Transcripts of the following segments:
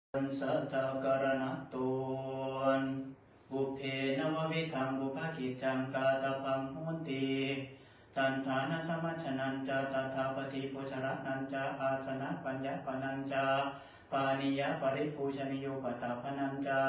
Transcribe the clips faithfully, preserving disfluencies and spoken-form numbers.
sattā karaṇatto pubbe navavidhaṃ pubbakiccaṃ kātabbaṃ hoti. Taṇṭhānasamajanānañca tattha paṭipūjanānañca āsanapaññapanañca pānīyaparipūjanīyūpaṭṭhapanañca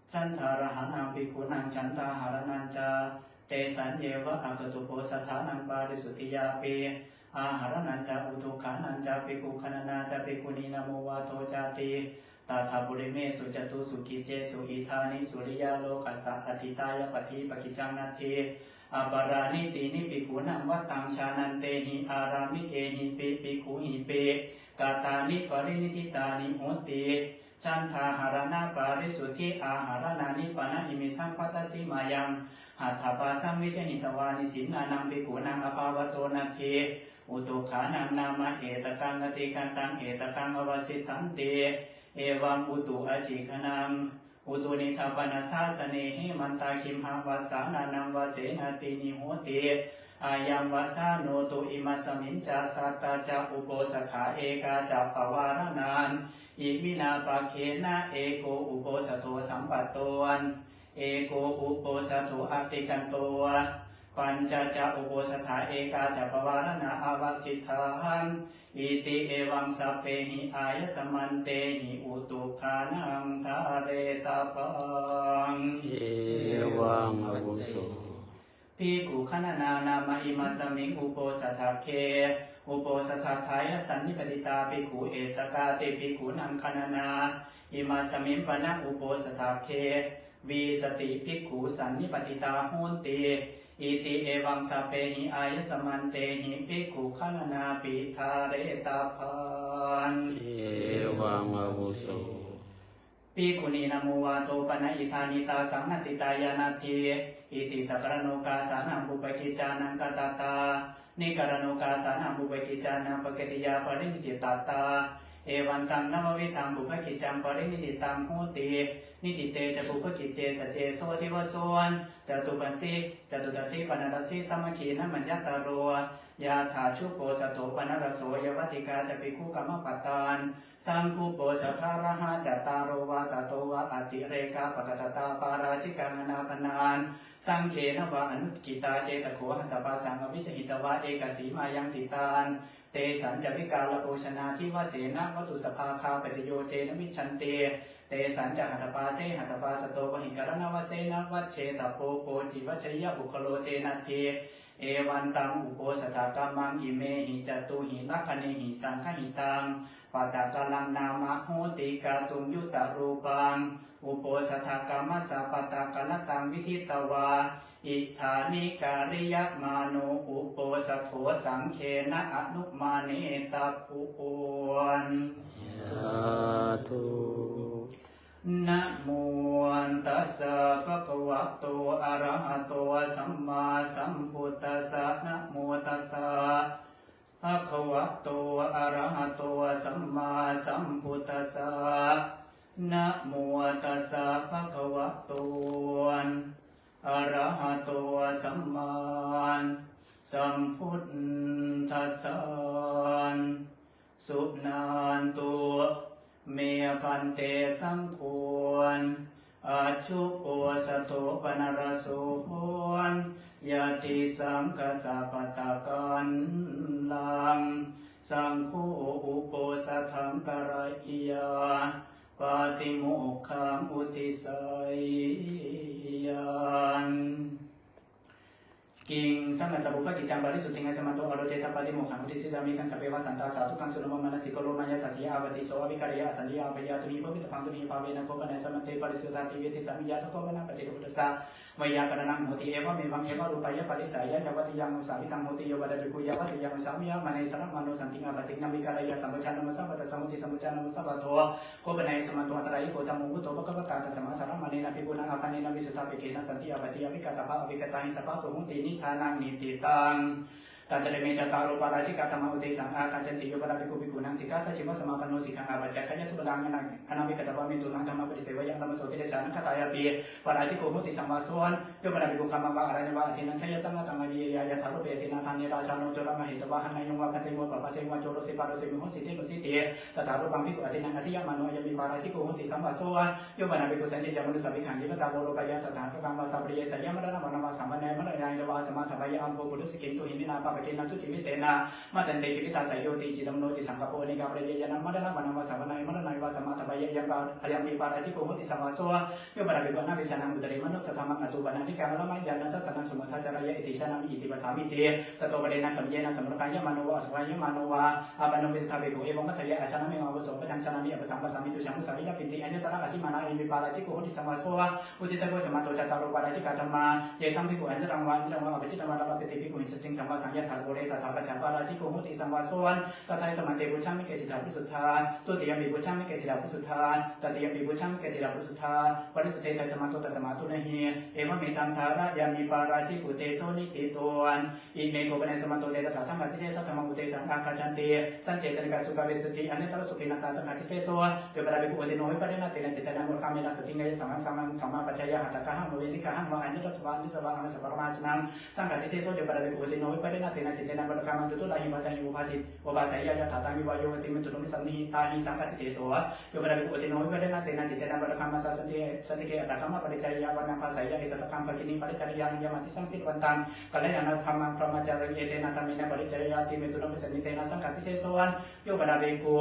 chandārahānaṃ bhikkhūnaṃ chandāharaṇañca tesaññeva aggatūposathānaṃ pārisuddhiyāpi āharaṇañca utukkhānañca bhikkhugaṇanā ca bhikkhunīnamovādo cāti. Tattha purimesu catūsu kiccesu idāni suriyālokassa adhitāya paṭibakiccaṃ natthi aparāni tīṇi bhikkhūnaṃ vattaṃ jānantehi ārāmikehipi bhikkhuhipi katāni pariniṭṭhitāni hoti. Chandāharaṇapārisuddhi āharaṇāni pana imesaṃ pattasimayaṃ hatthapāsaṃ vijahitvā nisinnānaṃ bhikkhūnaṃ abhāvato natthi utukkhānaṃ nāma etakaṃ atikantaṃ etakaṃ avasiṭṭhanti. Evaṃ utu acikkhanaṃ utunidha pana sāsane hemantagimhavassānānaṃ vassena tīṇi hoti. Ayaṃ vassāno tu imasmiñca sattā ca uposathā ekā ca pavāraṇā. Iminā pakkhena eko uposathō sampatto, eko uposathō atikanto, pañca ca uposathā ekā ca pavāraṇā avasiṭṭhā. Iti evaṃ sabbehi āyasmantehi utukkhānaṃ dhāretabbaṃ. Evaṃ āvuso. Bhikkhugaṇanā nāma imasmiṃ uposathakkhe uposathatthāya sannipatitā bhikkhū etakāti bhikkhūnaṃ gaṇanā. Imasmiṃ pana uposathakkhe vīsati bhikkhū sannipatitā honti. Iti evaṃ sabbehi āyasmantehi bhikkhugaṇanāpi dhāretabbā. Evaṃ āvuso. Bhikkhunīnamovādo pana idāni tāsaṃ natthitthāya natthi. Iti sakaraṇokāsānaṃ pubbakicchānaṃ katattā nikkaraṇokāsānaṃ pubbakicchānaṃ pakatiyā pariniṭṭhitattā. Evantaṃ navavidhaṃ pubbakiccaṃ pariniṭṭhitaṃ hoti. Niṭṭhite ca pubbakicce sace so divaso catuppaññi catudasi paṇṇarasi samaggīnamaññataro. Yathā jhūpo saṭṭho paṇṇaraso yāvatikā ca bhikkhu kammapattā saṅkuposathārahā cattāro vā tato vā atirekā pakatattā pārājikā anāpannā saṅghena vā anuṭṭhitā cetakho hatthapāsaṃ avijahitvā ekasīmāyaṃ ṭhitā. Tesañca vikālabhojanādivasena vatusabbāgāpattiyo ce na vijjanti. Tesañca hatthapāse hatthapāsato bahikaraṇavasena vajjetabbo kocivaccariyapuggalo ce natthi. Evantaṃ uposathakammaṃ imehi catūhi lakkhaṇehi saṅgahitaṃ. Pattakalaṃ nāma hoti kātuṃ yuttarūpaṃ. Uposathakammassa pattakalataṃ viditvā idāni kariyamāno uposatho saṅghena anumanetabbo. Sādhu. Namo tassa bhagavato arahato sammāsambuddhassa. Namo tassa bhagavato arahato sammāsambuddhassa. Namo tassa bhagavato arahato sammāsambuddhassa. Suṇantu me bhante saṅgho. Ajjuposatho paṇṇaraso yadi saṅghassa pattakallaṃ saṅgho uposathaṃ kareyya pātimokkhaṃ uddiseyya. Kiṃ saṅghassa pubbakiccaṃ parisuddhiṃ āyasmanto ārocetabbaṃ pātimokkhaṃ uddisissāmi. Taṃ sabbe vessantā sādhukaṃ suṇoma manasikaroma. Yassa siyā āpatti so āvikareyya, asantiyā āpeyya, tumhi bhovitabbaṃ tumhivāvena kho panāyasmante parisuddhāti. Vitti sammiyā tathomanaṃ paccekavutthassa veyyākaraṇaṃ hoti. Evamevaṃ evarūpāya parisāya yāvatiyānussāvitaṃ hoti. Yo paṭhavikkhu yāvatiyānussāviyamāne saramāno santiṃ āpattiṃ na vikareyya, sampajānamassa pattassa hoti. Sampajānamassa patto kho panāyasmanto antarāyiko dhammo vuṭṭho bhagavatā. Tasmā saramānena bhikkhunā āpannena visuddhāpekkhena santi āpatti avikkatabbā. Avikkatāhi sabbā so hoti niṭṭhānaṃ niṭṭhitaṃ. Tatra me cattāro pārājikā dhammā uddesaṃ āgacchanti. Yo pana bhikkhu bhikkhūnaṃ sikkhāsājīvasamāpanno sikkhāṃ āpajjhāyāya dubbalaṃ anavikatabbaṃ me tullaṃ dhammapaṭisevāya, ātamasotthi desanaṃ katāyāpi pārājiko hoti saṃvāso. Yo pana bhikkhu gāmaṃ vā araññaṃ vā adhiṭṭheyya, saṃvātaṃ abhiññeyya, yathārūpe adinnaṃ, thane rājāno coramahessi vā, hanañño vā bhante, mopapācayuṃ vā coro seppaṃ rossi vihossitino sīti, tathārūpaṃ bhikkhu adinnaṃ adhiyamāno, ayampi pārājiko hoti saṃvāso. Yo pana bhikkhu sañcicca manussapākaṃ, civatā paro pāya saha, saṅghākaṃ vā sapariyesāya, maraṇā vā navasamaye, maraṇāya vā asamatthavāya, apo purusaketu himenā pāpakena dujjīvitena, matante jīvitā seyyo ti. Icchitaṃ no cisaṅkappo anīghā pariyāyānaṃ, maraṇā vā navasamaye, maraṇāya vā asamatthavāya, ayampi pārājiko hoti saṃvāso. Yo pana bhikkhu anavijjānamattari manussadhammaṃ, attūpanādhikamalamāya na dassanaṃ sumuddhācārāya iti jānāmi iti passāmīti. Tato aparena samayena samanuggāhiyamāno vā asukāhiyamāno vā āpanno visaṭhā bhikkhu evaṃ vadeyya: Ajānāmi maṃ āvuso, apaccañcāmi appasamphassāmi, tucchaṃ musāvāya pīti, aññatra adhimānā, ayampi pārājiko hoti saṃvāso. Udditā kho āyasmato cattāro pārājikā dhammā, yesaṃ bhikkhū aññataraṃ vā aññataraṃ vā apaccittaṃ vā labhanti, bhikkhūhi saddhiṃ saṃvāsaṃ, yathārūpe tathāpaccaṃ, pārājiko hoti saṃvāso. Tathāyasmante pucchāmi: Keci tā parisuddhā? Dutiyampi pucchāmi: Keci tā parisuddhā? Tatiyampi pucchāmi: Keci tā parisuddhā? Parisuddhe āyasmato tasmā tuṇhī, evametaṃ dhārayāmi pārājiko tejo niṭṭhito. Ime kho pana āyasmato tejassā saṅghādisesā dhammā uddesaṃ āgacchanti. Sañcetanikā sukkā visuddhi aññatra sukhena tā saṅghādiseso. Yo pana bhikkhu udinno viparinnaṃ cittena, cittena modamānena saddhiṃ āyasmato saṅghaṃ samāpajjeyya, hatthagāhaṃ vā veṇigāhaṃ vā aññatra svāna svāna sappāṇaṃ āsanaṃ, saṅghādisesā. Yo pana bhikkhu udinno viparinnaṃ cittena, modamānena duṭṭhullāhi vācāhi obhāsi obhāseyya, yathā tāhi vāyo vati me tullaṃ vīsaṃ nihitāhi, saṅghādisesā. Yo pana bhikkhu udinno viparinnaṃ cittena, modamānena saddhiṃ sādeke, attakammapariccariya vā nābhāseyya, etadatthaṃ bhagini pariccariyaṃ, yamādissaṃ sīlavantaṃ kalyāṇadhammaṃ brahmacāriṃ, etena dhammena pariccariya āti me tullaṃ vīsaṃ nihitāhi, saṅghādisesā. Yo pana bhikkhu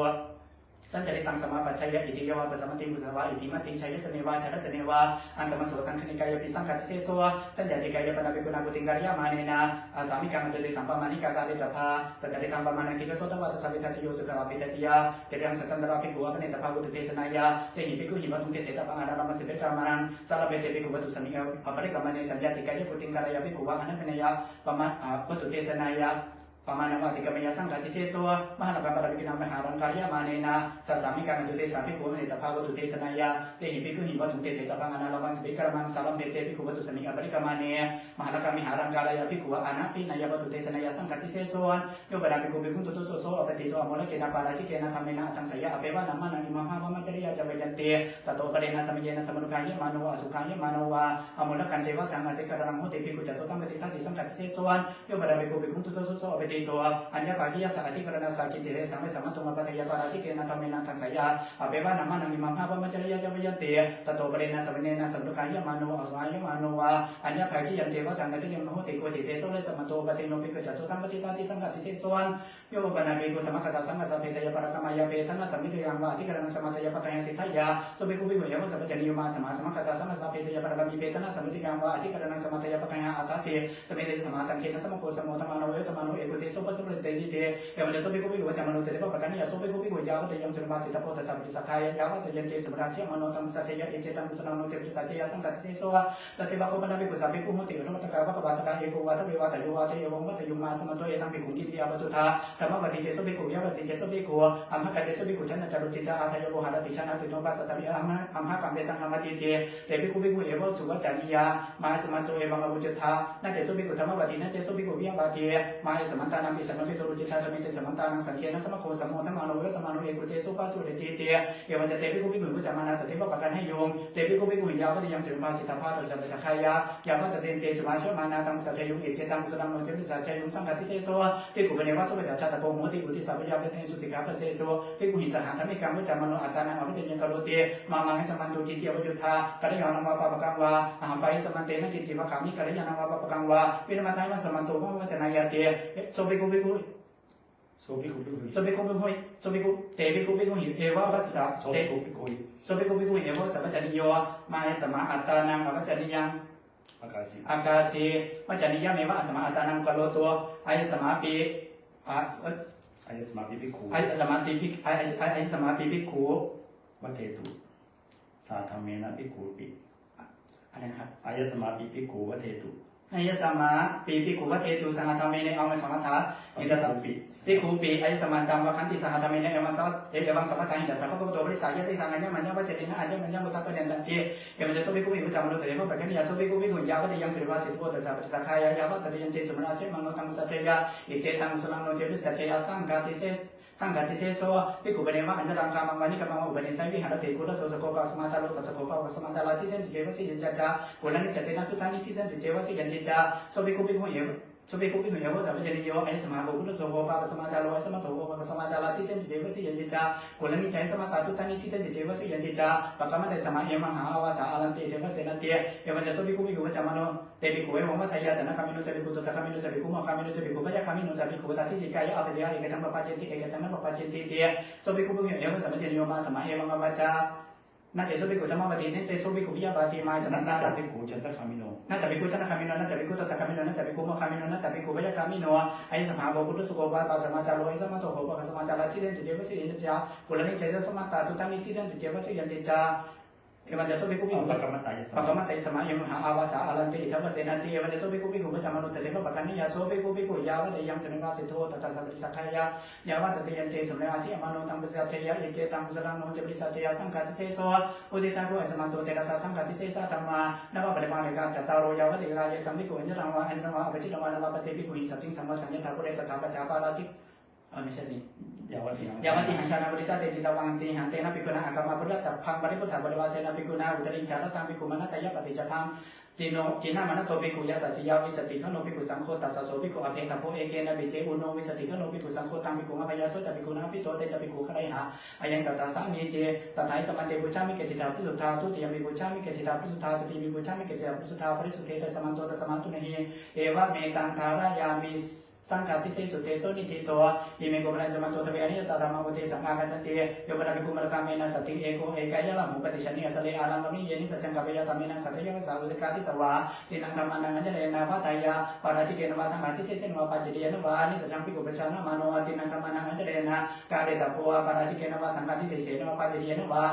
sañcarittaṃ samāpajjeyya, ittiyeva passamatthi musāvā, iddhimatthi jhāyataneva jhārataneva, antaṃ maso taṅkhaṇikāyapi, saṅghādisesā. Saññātikāya pana bhikkhunā vutthiṃ kārayamānena, asāmikaṃ attute sampāmaṇikā kāretabba. Tathāridaṃ pamāṇaṃ: Dīghaso tvā dasaṃ vidattiyo, sukhā abhidattiya, tebhañjasatāntarā bhikkhū āpanetabba vuttudesanāya. Tehi bhikkhūhi vatthuṃ desetapaṃ anālambaṃ sabbe kālamaṇaṃ. Sārabbhe te bhikkhū vatthusmiṃ aparikkamane, saññātikāya vutthiṃ kāreyya bhikkhū vā ānāmaneyya pamā- ā, vuttudesanāya pamāṇaṃ vā atikkāmeyya, saṅghādisesā. Mahallakaṃ pana bhikkhunā mahallakaṃ kārayamānena, sāsāmikaṃ attute sā bhikkhū āpanetabbā vuttudesanāya. Tehi bhikkhūhi vatthuṃ desetapaṃ anālambaṃ sabbe kālamaṇaṃ. Sārabbhe te bhikkhū vatthusmiṃ aparikkamane, mahallakaṃ vihāraṃ kāreyya bhikkhū vā ānāmaneyya vuttudesanāya, saṅghādisesā. Yo pana bhikkhu bhikkhuṃ duṭṭho so so appatīto amūlakena pārājikena dhammena aṭṭhaṃseyya, appeva nāma naṃ imaṃ hā brahmacariyā cāveyyanti. Tato aparena samayena samanuggāhiyamāno vā asukāhiyamāno vā amūlakañceva taṃ adhikaraṇaṃ hoti, bhikkhu ca to taṃ patiṭṭhati, saṅghādisesā. Yo pana bhikkhu bhikkhuṃ duṭṭho so so appatīto aññabhāgiyassa adhikaraṇassa kiñci desaṃ desamatthuṃ appattayya pārājikena dhammena aṭṭhaṃseyya, appeva nāma naṃ imaṃ hā brahmacariyā cāveyyanti. Tato aparena samayena samanuggāhiyamāno vā asukāhiyamāno vā aññabhāgiyañceva taṃ adhikaraṇaṃ hoti, koci deso desamatthu appatīto, bhikkhu ca to taṃ patiṭṭhati, saṅghādisesā. Yo pana bhikkhu samaggassa saṅghassa bhedāya parakkamāya, bhedanassamitiyaṃ vā adhikaraṇaṃ samādāya paggāya tiṭṭhāya, so bhikkhu bhikkhu evaṃ sabbaññanīyo: Mā samā samaggassa saṅghassa bhedāya parakkamī, bhedanassamitiyaṃ vā adhikaraṇaṃ samādāya paggāya aṭṭhāsi, samiddhāya samāsaṅkhena sammukho sammodamāno vayodamāno eko deso pasapulletīti. Evameta so bhikkhu bhikkhu vaccamāno tatheva pākāniya, so bhikkhu bhikkhu yāvattiyaṃ sūciṃ bhāsitabbho tassa paṭisaṅkhāya, yāvattiyañce samādāsiyamāno taṃ saddheyya, iccetaṃ kusalānuddimataṃ saddheyya, saṅghādisesā. Taseva kho pana bhikkhu sā bhikkhū honti anubhātakā, bhagavatakā eko vā dve vā tayo vā te evaṃ vāceyyuṃ: Mā āyasmato etaṃ bhikkhuṃ kiñci appaduṭṭhā, dhammavādi ceso bhikkhu, vīrāvādi ceso bhikkhu, amhākateso bhikkhu, jaññā ca ruccittā ādāya voharati, jaññā ca tiṇṇo passatā, amhākaṃ pettaṃ dhammātīti. Te bhikkhū bhikkhūhi evamasuṃ vācānīyā: Mā āyasmato evaṃ appaduṭṭhā, na ceso bhikkhu dhammavādi, na ceso bhikkhu vīrāvādi, mā āyasmantānaṃ pisāṇo peto ruccittā, samiddhāya samāntānaṃ saṅkhena sammukho sammodamāno vayodamāno eko deso pasapulletīti. Evañca te bhikkhū bhikkhūhi vuccamānā tatheva pākāneyyuṃ. Te bhikkhū bhikkhūhi yāvattiyaṃ sūciṃ bhāsitabbā tassa paṭisaṅkhāya, yāvattiyañce samādāsiyamāno taṃ saddheyyuṃ, iccetaṃ kusalānuddimataṃ saddheyyuṃ, saṅghādisesā. Bhikkhu bhaṇeva dubbacajātabbo hoti, uddissapariyāpattiṃ susikkhāpadesu. Bhikkhūhi saha dhammikaṃ vuccamāno attānaṃ āvattayuṃ karoti: Mā mā āyasmanto kiñci appaduṭṭhā, kalyāṇaṃ vā pāpakaṃ vā, ahampāyasmante na kiñci vācāmi, kalyāṇaṃ vā pāpakaṃ vā, vināmanāyasmanto maṃ vācanayyāti. So bhikkhu bhikkhu So bhikkhu bhikkhūhi. So bhikkhu bhikkhu, so bhikkhu, te bhikkhu bhikkhūhi evamassa, So te, bhikkhu bhikkhūhi. So bhikkhu bhikkhūhi evamassa vaccānīyo: Mā āyasmā attānaṃ āvattayuṃ akāsi. Akāsi. Vaccāniyameva āyasmā attānaṃ karotu. Āyasmāpi, a, a, Āyasmāpi bhikkhū. Āyasmāpi bhik-, āy-, āy-, āyasmāpi bhikkhū. Vadetu. Saha dhammena bhikkhupi. อะไรนะครับ Āyasmāpi bhikkhū vadetu. Āyasmāpi bhikkhū vadetu saha dhammena. เอาใหม่ สองคาถา Āyasmāpi. Bhikkhūpi āyasmantaṃ vakkhanti saha dhammena evaṃ sa- evaṃ sabbadāhitaṃ. Sabbā bhagavato paṭisāya diṭṭhaṃ aññamaññaṃ vacanaṃ aññamaññaṃ udappayantaṃ ti. Evañca so bhikkhū bhikkhu ca mano tatheva bhakkhaṇeyya. So bhikkhū bhikkhu yāvatatiyaṃ sūnaṃ vāsetvā tassa paṭisaṅkhāya yāvatatiyaṃ te sūnaṃ āsi amaṃ no taṃ pasajjeyya. Icchetaṃ kusalaṃ no ce pasajjeyya saṅghādiseso. Saṅghādiseso bhikkhu paneva aññataraṃ gāmaṃ vā niggamaṃ vā upanissāya viharati. Kuṭṭhako sakkopāga samācāro tassa kho pāpaka samācārā dissanti ceva seyyanti ca. Kuḷāni ca tena duṭṭhāni dissanti ceva seyyanti ca. So bhikkhu bhikkhu eva so bhikkhū bhikkhūhi evaṃ sabbajāniyo. Ayasmā bhagavato kuṭṭhako kho pāpaka samācāro ayasmato kho pāpaka samācārā dissanti ceva seyyanti ca. Kuḷāni ca ayasmatā duṭṭhāni dissanti ceva seyyanti ca. Pakkam āyasmā emaṃ ha āvāsā ārante iti abhāseyyāmāti. Evañca so bhikkhū bhikkhu ca mano te bhikkhū evaṃ vadeyya. Janagāmino ca bhikkhū, desagāmino ca bhikkhū, mohagāmino ca bhikkhū, bhayagāmino ca bhikkhū, tathīsi kāya āpajjeyya ekaccaṃ pabbājenti ekaccaṃ na pabbājenti ti. So bhikkhū bhikkhu evaṃ sabbajāniyo. Mahāsamā evaṃ avāca. Na te so bhikkhū dhammavādi, na te so bhikkhū bhiyavādī, mahāsamantā. Na ca bhikkhū janagāmino, na ca bhikkhū janagāmino, na ca bhikkhū desagāmino, na ca bhikkhū mohagāmino, na ca bhikkhū bhayagāmino. Ayasmā bhagavato kuṭṭhako pāpaka samācāro ayasmato kho pāpaka samācārā dissanti ceva seyyanti ca. Kuḷāni ca ayasmatā duṭṭhāni dissanti ceva seyyanti ca. Evañca so bhikkhū bhikkhu pakkam āyasmā, pakkam āyasmā emaṃ ha āvāsā ārante iti abhāseyyāmāti. Evañca so bhikkhū bhikkhu ca mano tatheva bhakkhaṇeyya. So bhikkhū bhikkhu yāvatatiyaṃ sūnaṃ vāsetvā tassa paṭisaṅkhāya yāvatatiyaṃ te sūnaṃ āsi amaṃ no taṃ pasajjeyya. Icchetaṃ kusalaṃ no ce pasajjeyya saṅghādiseso. Uddiṭṭhā kho āyasmanto terasa saṅghādisesā dhammā navaparimāṇikā. Cattāro yāvatikā. Yesaṃ bhikkhū aññataraṃ vā aññataraṃ vā apaccattaṃ vā na labhati bhikkhūhi saddhiṃ sammassaṃ. Yathā pure tathāpacchā pārājik อ๋อ ไม่ใช่สิ yāvatihaṃ, yāvatihaṃ jānapuri satteti tavanti. Haṃ tena bhikkhunā āgamā phuṭṭhassa paribhuttaparivāsena bhikkhunā uttariṃ jātattaṃ bhikkhumaṇḍañca paṭicchādaṃ. Cino cīnamaneto bhikkhu yassa siyā vīsati gaṇo bhikkhusaṅgho, tassa so bhikkhu abhetabbo. Ekenapi ce ūno vīsati gaṇo bhikkhusaṅgho, taṃ bhikkhuṃ abhāyasso ca bhikkhunaṃ abhito, te ca bhikkhū gārayhā ayaṃ tathāsāmīti. Tathāyasmanti pucchāmi keci ca parisuddhā, dutiyampi pucchāmi keci ca parisuddhā, tatiyampi pucchāmi keci ca parisuddhā, parisuddhetha āyasmanto tasmā tuṇhī, evametaṃ dhārayāmi. Saṅghādisesu tesu niṭṭhito. Ime kho pana āyasmanto dve aniyatā dhammā uddesaṃ āgacchanti. Yo pana bhikkhu manogāmena saddhiṃ eko ekayā lamhu paṭisajjhāni asare ālaṅgamaniye nisajjaṃ kappeyya, tamenaṃ saddhayaṃ vāsā uddesaṃ katisāva. Tiṇṇaṃ dhammānaṃ aññatarena vadeyya, pārājikena vā saṅghādisesena vā pācittiyena vā nisajjaṃ bhikkhu paṭijānamāno tiṇṇaṃ dhammānaṃ aññatarena kāretabbo, pārājikena vā saṅghādisesena vā pācittiyena vā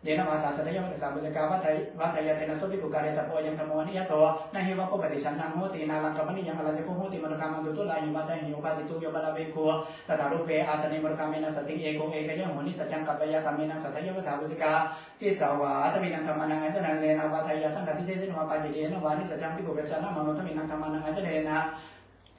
yena vā sā saddhayaṃ vātassa puccakā vadeyya, tena so bhikkhu kāretabbo, ayaṃ dhammo aniyato. Na hi va kho paṭijannaṃ hoti nālaṅkammaniyaṃ, alañca kho hoti manogāmaṃ duṭṭhullāhi vādāhi obhāsitu. Yo pana bhikkhu tathārūpe āsane manogāmena saddhiṃ eko ekayā lamhu nisajjaṃ kappeyya, tamenaṃ saddhayaṃ vāsā uddesaṃ katisāva. Tiṇṇaṃ dhammānaṃ aññatarena vadeyya, saṅghādisesena vā pācittiyena vā nisajjaṃ bhikkhu paṭijānamāno, tamenaṃ dhammānaṃ aññatarena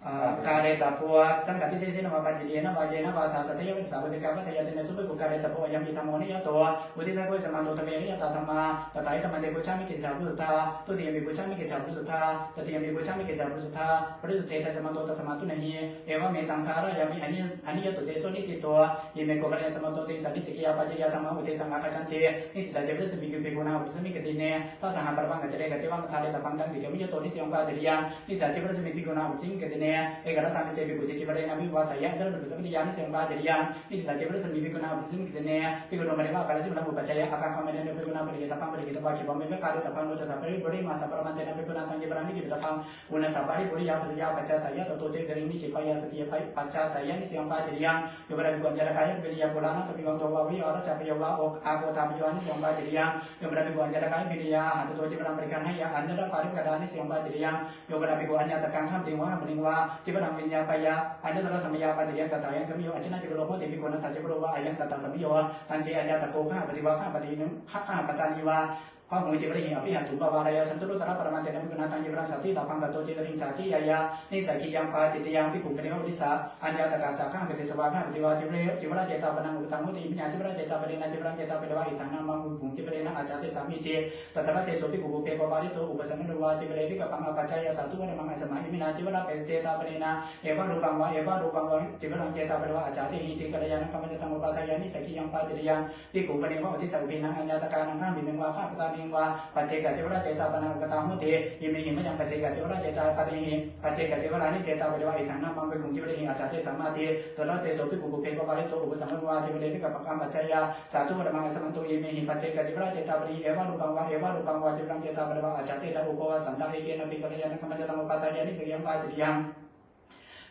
kāretabbo, saṅghādisesena vā pācittiyena vā yena vā sā saddhayaṃ vātassa puccakā vadeyya, tena so bhikkhu kāretabbo, ayampi dhammo aniyato. Uddiṭṭhā kho āyasmanto dve aniyatā dhammā. Tathāyasmanti pucchāmi keci ca parisuddhā, dutiyampi pucchāmi keci ca parisuddhā, tatiyampi pucchāmi keci ca parisuddhā, parisuddhetha āyasmanto tasmā tuṇhī, evametaṃ dhārayāmi. Aniyato tesu niṭṭhito. Ime kho pana āyasmanto tiṃsa nissaggiya pācittiyā dhammā uddesaṃ āgacchanti. Niṭṭhitā ceva dasaṃ bhikkhūnaṃ upasamikkhāni, dasahaṃ paramaṃ ācare, katvāna dhāretabbaṃ taṃ diṭṭhikamī. Yato nissayaṃ pācitteyyāma. Niṭṭhitā ceva dasaṃ bhikkhūnaṃ upasamikkhāni, ekarattaṃ pañcesi bhikkhu cīvaraṃ abhivāseyya, aññataraṃ upasappattiyā nissayaṃ pācitteyyāma. Niṭṭhitā ceva dasaṃ bhikkhūnaṃ upasamikkhāni, bhikkhuno pañcevā aparā cīvaraṃ uppajjeyya, akhaṃ khamheyyāma bhikkhunā, parihatabbaṃ parihitabbā, khippāma kāretabbaṃ, no cassa paripūreyya mahāsabhaṃ. Paramañcena bhikkhunā taṃ cīvaraṃ nikkhipitabbā, punassā paripūreyya, apaccayapaccāseyya, tato cīvaraṃ nikkhipeyya, sattiyā pa- paccāseyya nissayaṃ pācitteyyāma. Yo pana bhikkhu aññatrakāya bhikkhanīyā, purāṇatappayo vā, veyyākaraṇatappayo vā, o- akoṭṭhāppayo vā, nissayaṃ pācitteyyāma. Yo pana bhikkhu aññatrakāya bhikkhanīyā, hatthato cīvaraṃ parigaṇheyya, aññataraṃ parigaṇhāya, nissayaṃ pācitteyyāma. Yo pana bhikkhu aññatrakaṃ gahapatiṃ vā gahapatiniṃ vā cīvaraṃ viññāpeyya, aññatarasamayā pācitteyyāma, tattha ayaṃ samayo. Acchinnā cīvaro hoti bhikkhunā, tattha cīvaro vā, ayaṃ tattha samayo. Tañce aññatrako gahapati vā gahapatiniṃ, gahapatini vā, bahucīvarehi abhihaṭṭhuṃ vā vāreyya, santuttaraparamañcena bhikkhunā taṃ cīvaraṃ sāditabbaṃ. Tato cīvaraṃ sādiyeyya, nissaggiyaṃ pācitteyaṃ bhikkhuṃ paneva uddissa, aññatakassa gahapatissa vā gahapati vā cīvare- cīvaracetāpanaṃ upakatāṃ hoti. Iminā cīvaracetāpanena cīvaraṃ cetāpeyya, na cīvaraṃ cetāpanena accadesamīti. Tatra ce so bhikkhū pubbe pavārito upasampanno vā, cīvare vikappaṃ apacchāya, sādhu vata maṃ āyasmā iminā cīvaracetāpanena evarūpaṃ vā evarūpaṃ vā cīvaraṃ cetāpanno vā accadehi, kalyāṇakammaṃ ca taṃ upādāya, nissaggiyaṃ pācitteyaṃ bhikkhuṃ paneva uddissa. Ubhāyāmaṃ aññatakānaṃ gahapatiniṃ vā gahapatiniṃ vā, paccekacīvaracetāpanaṃ upakatāṃ hoti. Imehi mayaṃ paccekacīvaracetāpanehi paccekacīvarāni cetāpanno vā, idaṃ dhammaṃ bhikkhuṃ cīvarehi accadesamāti. Tatra ce so bhikkhu pubbe pavārito upasampanno vā, cīvare vikappaṃ apacchāya, sādhu vata maṃ āyasmanto imehi paccekacīvaracetāpanehi evarūpaṃ vā evarūpaṃ vā cīvaraṃ cetāpanno vā accadesammāti. Upavhassanti ekenapi kalyāṇakammaṃ ca taṃ upādāya, nissaggiyaṃ pācitteyaṃ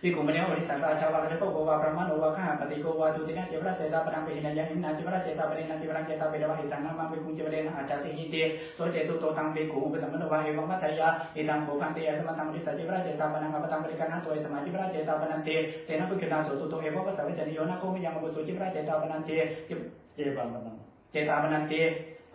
Bhikkhuṃ puññe odisā rājā vā rājagahiko vā brāhmaṇo vā gahapatiko vā dutiyena cīvarā cetāpanaṃ pahīnāya iminā cīvarā cetāpanena cīvaraṃ cetāpetvā etaṃ nāma bhikkhuṃ cīvarena ājāti iti. So cetuto taṃ bhikkhuṃ upasamano vā evaṃ vadeyya: Idaṃ kho bhante, ayasmantaṃ odisā cīvarā cetāpanaṃ apataṃ paṭiggaṇhātu ayasmā cīvarā cetāpananti. Tena bhikkhunā so tuṭṭho evupassā vacanīyo: Na kho mayaṃ āvuso cīvarā cetāpananti. Cetāpanaṃ. Cetāpananti.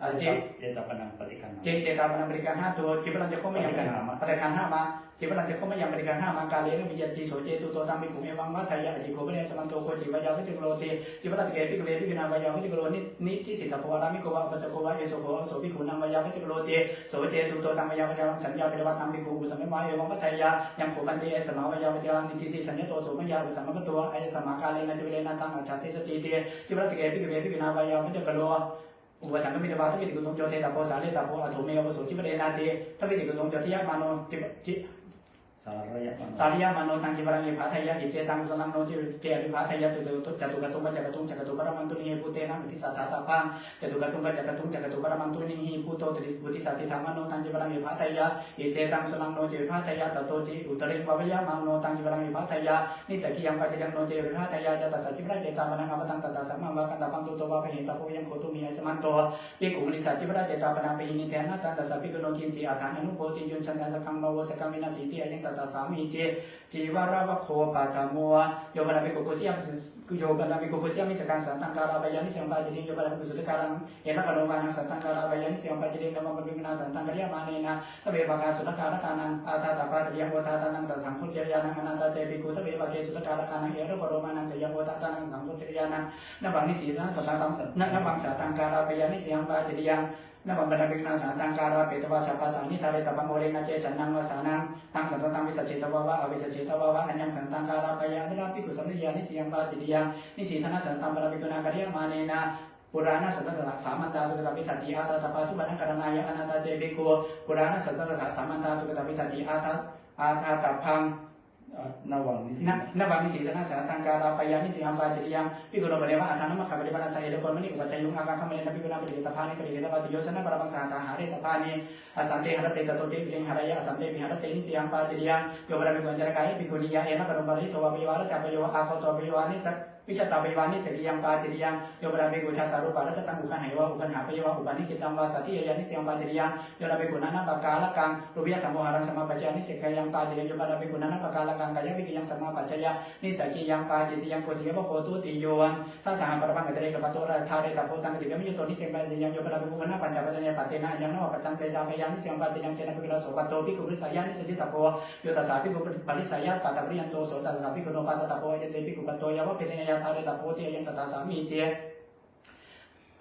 Ā, ce- Cetāpanaṃ paṭiggaṇhātu. Ce- cetāpanaṃ paṭiggaṇhātu. Cīvarañca kho mayaṃ paṭiggaṇhāma. Paṭiggaṇhāma. Cīvarañca kho mayaṃ paṭiggaṇhāma kālena viyaṃti. So cetuto taṃ bhikkhuṃ evaṃ vadeyya: Ati kho bhante, ayasmanto kho cīvāya vācakaronti. Cīvaratthake bhikkhave bhikkhuṇā vāya vācakaronī nissītako ārāmiko vā upāsako vā eso kho so bhikkhūnaṃ vāya vācakaronti. So cetuto taṃ vāya vācakaraṃ saññāpetvā taṃ bhikkhuṃ upasamano vā evaṃ vadeyya: Yaṃ kho bhante, ayasmā vāya vācakaraṃ nissīsanyato so mayā upasamakato ayasmā kālena cīvarena taṃ ājātissatīti. Cīvaratthake bhikkhave bhikkhunā vāya vācakaro upasaṅkamitvā dvāitiku tuñño detabbo sāretabbo: Atho me āvuso cīvarenāti. Dvāitiku tuñño diyamāno cīva- cī- Sārayamāno. Sārayamāno taṃ cīvaraṃ abhibhāteyya iccetaṃ saraṇo ce abhibhāteyya catu- catukatthuṃ pañcakatthuṃ cakathu paramaṃ tuṇhībhūtena vuṭṭhissā dātabbaṃ. Catukatthuṃ pañcakatthuṃ cakathu paramaṃ tuṇhībhūto vuṭṭhissā diṭṭhamāno taṃ cīvaraṃ abhibhāteyya iccetaṃ saraṇo ce abhibhāteyya tato ce uttariṃ vāvayamāno taṃ cīvaraṃ abhibhāteyya nissaggiyaṃ pācittiyaṃ no ce abhibhāteyya. Yatassa cīvaraṃ cetāpanaṃ apataṃ tattha sāmaṃ vā gandhabbaṃ tutvā pahitabbo: Yaṃ kho tumhe, ayasmanto bhikkhuṃ odisā cīvarā cetāpanaṃ pahīnāya anatthaṃ, tassa bhikkhuno kiñci atthaṃ anubhotthi, yuñjanti asakaṃ vā vosakaṃ vināsīti, ayaṃ tattha sāmīci. Cīvaravaggo paṭhamo. Yo pana bhikkhu kussiyam- yo pana bhikkhu kussiyamissakaṃ sattaṃ kārāpeyya, nissayam pācittiyaṃ. Yo pana bhikkhu suddhakāraṃ ena karomānaṃ sattaṃ kārāpeyya, nissayam pācittiyaṃ. Navaṃ pana bhikkhuṇā sattaṃ kārayamānena dveva gā suddhakārakānaṃ ātātappā, tiriyaṃ odātānaṃ tasaṅkhochiriyānaṃ. Anādā ce bhikkhu dveva gē suddhakārakānaṃ ena karomānaṃ, tiriyaṃ odātānaṃ tasaṅkhochiriyānaṃ. Navaṃ nisīdanaṃ sattaṃ, na- navaṃ sattaṃ kārāpeyya, nissayam pācittiyaṃ. Navaṃ pana bhikkhuṇā sattaṃ kārāpetvā sabbasāni dhāretabbaṃ. Orena ce channaṃ vasānaṃ taṃ santaṃ taṃ visajjetvā vā avisajjetvā vā aññaṃ santaṃ kārāpeyya, antarā bhikkhu samādeyya, nissayam pācittiyaṃ. Nisīdanasattaṃ pana bhikkhuṇā kārayamānena purāṇasattaṃ tassa sāmantā sugatā vidatthi ātātappā dubbanaṃ karaṇāya. Anādā ce bhikkhu purāṇasattaṃ tassa sāmantā sugatā vidatthi ātā- ātātappaṃ. Ā, navaṃ nisī- Na- navaṃ nisīdanasattaṃ kārāpeyya, nissayam pācittiyaṃ. Bhikkhuno paneva atthānamaggapaṭipannassa etakoṇāni upajjhāyū ākaṅkhamānena bhikkhunā paṭiggahetabbāni paṭiggahetvā tuiyojanaparamaṃ sahassaṃ hāretabbāni. Asante haratte tato ce uttariṃ hāreyya, asantepi haratte, nissayam pācittiyaṃ. Yo pana bhikkhu añjalikāya bhikkhuniyā ena karomāni, paritto vā peyya vā rajapeyyo vā āgūto peyyo vā nissa- vijjatapeyyo vā, nissaggiyaṃ pācittiyaṃ. Yo pana bhikkhu jātarūpā rajataṃ uggaṇheyya vā uggaṇhāpeyya vā upannikkhittaṃ vā sādiyeyya, nissayam pācittiyaṃ. Yo pana bhikkhu nānappakārakaṃ rūpiyassammoharaṃ samāpajjeyya, nissaggiyaṃ pācittiyaṃ. Yo pana bhikkhu nānappakārakaṃ kāyavikkayyaṃ samāpajjeyya, nissaggiyaṃ pācittiyaṃ. Kosiyavaggo dutiyū. Dasahāparapaṃ atikkamanto dhāretabbo taṃ atikkameyyatto, nissayam pācittiyaṃ. Yo pana bhikkhu khaṇappañca pattena ayaṃ navapattāṃ cetāpeyya, nissayam pācittiyaṃ. Tena bhikkhunā so patto bhikkhupariyasāya nissajjitabbo. Yo tassā bhikkhupariyasāya pattapariyanto, so tassā bhikkhuno pātatabbo. Ayante bhikkhupattho yāvapariññāya dhāretabbo ti, ayaṃ tattha sāmīci.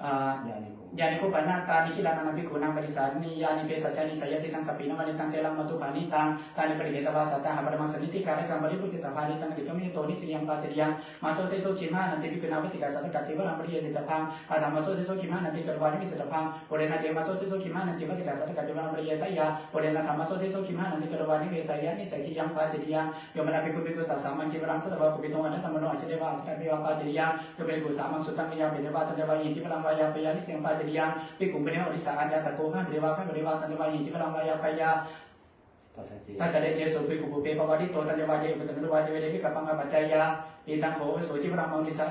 Ā, yāni kho. Yāni kho pana tāni gilānāni bhikkhūnaṃ parisajānīyāni vesajāni, sayathīdaṃ sappīṇavanītaṃ telaṃ mathuphāṇitaṃ, tāni paṭiggahetvā sattahāparamaṃ sannidhikārakaṃ paripūjitabbāni, taṃ atikkameyyatto, nissayam pācittiyaṃ. Māso seso gimhānanti bhikkhū nābhāsikaṃ sādhakaṃ cīvaraṃ pariyesitabbaṃ. Addhamāso seso gimhānanti katvā nivesitabbā. Purena ce māso seso gimhānanti bhāsikaṃ sādhakaṃ cīvaraṃ pariyeseyya. Purena dhammāso seso gimhānanti katvā niveseyya, nissaggiyaṃ pācittiyaṃ. Yo pana bhikkhu bhikkhussa sāmaṃ cīvaraṃ dātvā kupito anāttamano ajjhattayāpeyya, ajjhattaṃ vā pācittiyaṃ. Yo pana bhikkhu sāmaṃ suttaṃ viññāpetvā tañceva iñcīvaraṃ vā yāpeyya, nissayam pācittiyaṃ. Bhikkhuṃ puññe odisā aññātako gahapetvā gahapetvā tañceva iñcīvaraṃ vā yāpeyya. Tattha ce. Tattha ce so bhikkhu pubbe pavārito tañceva ye upasamano vā ye vare vikappaṃ āpajjeyya. Idaṃ kho āvuso cīvaraṃ maṃ odisā.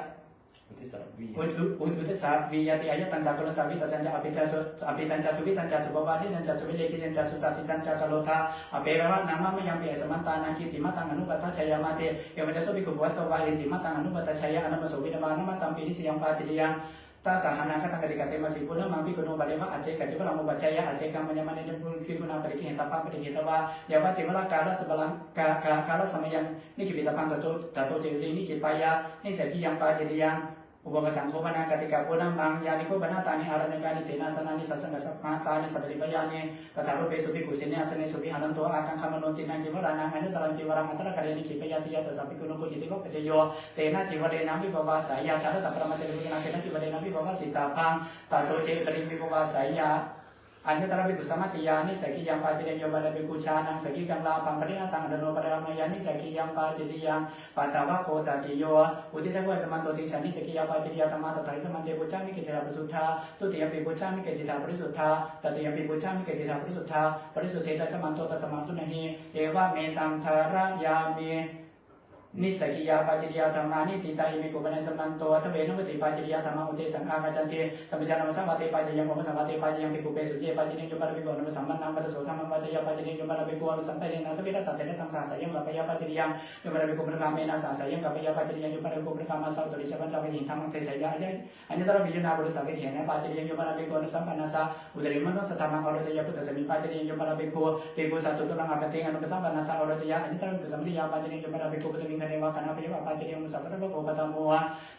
Uddissa viyya. Ud- ud- uddissa viyyati. Ayatañca karonta vittañca apetañca su- apetañca suvittañca supavāritañca suvilekhitañca sudatiṭṭhañca karotha. Appevaṃ nāma mayampi ayasmantānaṃ kiñci mattaṃ anupādajjeyya. Mā te evañca so bhikkhu bhavato vā kiñci mattaṃ anupādajjeyya. Anāmāso vena vā na mattampi, nissayam pācittiyaṃ. Dasahānāgataṃ atikkattena sīpunamaṃ bhikkhū parevaṃ accekacīvaraṃ upajjeyya, accekaṃ mayamānena bhikkhunā paṭiggahetabbaṃ paṭiggahetvā yāvacīvaraṃ kālasampalaṃ ka- ka- kālasamayaṃ nikkhipitabbaṃ, tato tato ce uttariṃ nikkhipeyya, nissaggiyaṃ pācittiyaṃ. Upavasaṃ kho pana kattikapunamaṃ. Yāni kho pana tāni āraññakāni senāsanāni sāsanisāmaggāni sapaṭipayyāni, tathārūpesu bhikkhu senāsanesu viharanto ākaṅkhamāno tiṇṇaṃ cīvarānaṃ aññataraṃ cīvaraṃ antaraghare nikkhipeyya, seyyathassa bhikkhuno kuṭiṃ devapajjeyyo, tena cīvarena vipavāseyya. Jātassa paramatthe bhikkhunā kena cīvarena vipavāsitabbaṃ, tato ce uttariṃ vipavāseyya, aññatra bhikkhussa mantiyya, nissaggiyaṃ pācittiyaṃ. Yo pana bhikkhu jānaṃ saggikaṃ lābhaṃ paṭinātaṃ aṭṭhāno pariharameyya, nissaggiyaṃ pācittiyaṃ. Pañcavaggo tattiyo. Uddiṭṭhako ayasmanto tiṃsa nissaggiyaṃ pācittiyaṃ. Dhammā tathāya samanti pucchāmi kecittha parisuddhā, dutiyampi pucchāmi kecittha parisuddhā, tatiyampi pucchāmi kecittha parisuddhā, parisuddhetha ayamanto tasmā tuṇhī, evametaṃ dhārayāmi. Nissaggiyā pāciriya dhammā niṭṭhitā ime kho pana sammanto. Aṭṭhavena vatti pāciriya dhammā uddesaṃ āgacchanti. Sampajānavasavattī pāciriyaṃ, oghasavattī pāciriyaṃ, bhikkhupesuye pāciriyaṃ. Yo pana bhikkhu anupasampannaṃ vata so dhammaṃ vāceyya pāciriyaṃ. Yo pana bhikkhu anusampanena dvirattaṃ tetaṃ sahassayaṃ kappeyya pāciriyaṃ. Yo pana bhikkhu punakkhameṇā sahassayaṃ kappeyya pāciriyaṃ. Yo pana bhikkhu punakkhamassa uttaricha pañcaveyyintaṃ deseyya aññatra viyunā purusavegena pāciriyaṃ. Yo pana bhikkhu anusampannassa uttarimanussattammaṃ āroceyya, puttasmiṃ pāciriyaṃ. Yo pana bhikkhu bhikkhussa tutturaṃ āpantiṃ anupasampannassa āroceyya, aññatra bhikkhusamitiya pāciriyaṃ. Yo pana bhikkhu puttamighaneva ghānābhayeva pāciriyaṃ. Sappāṇabhāvo paṭhamo.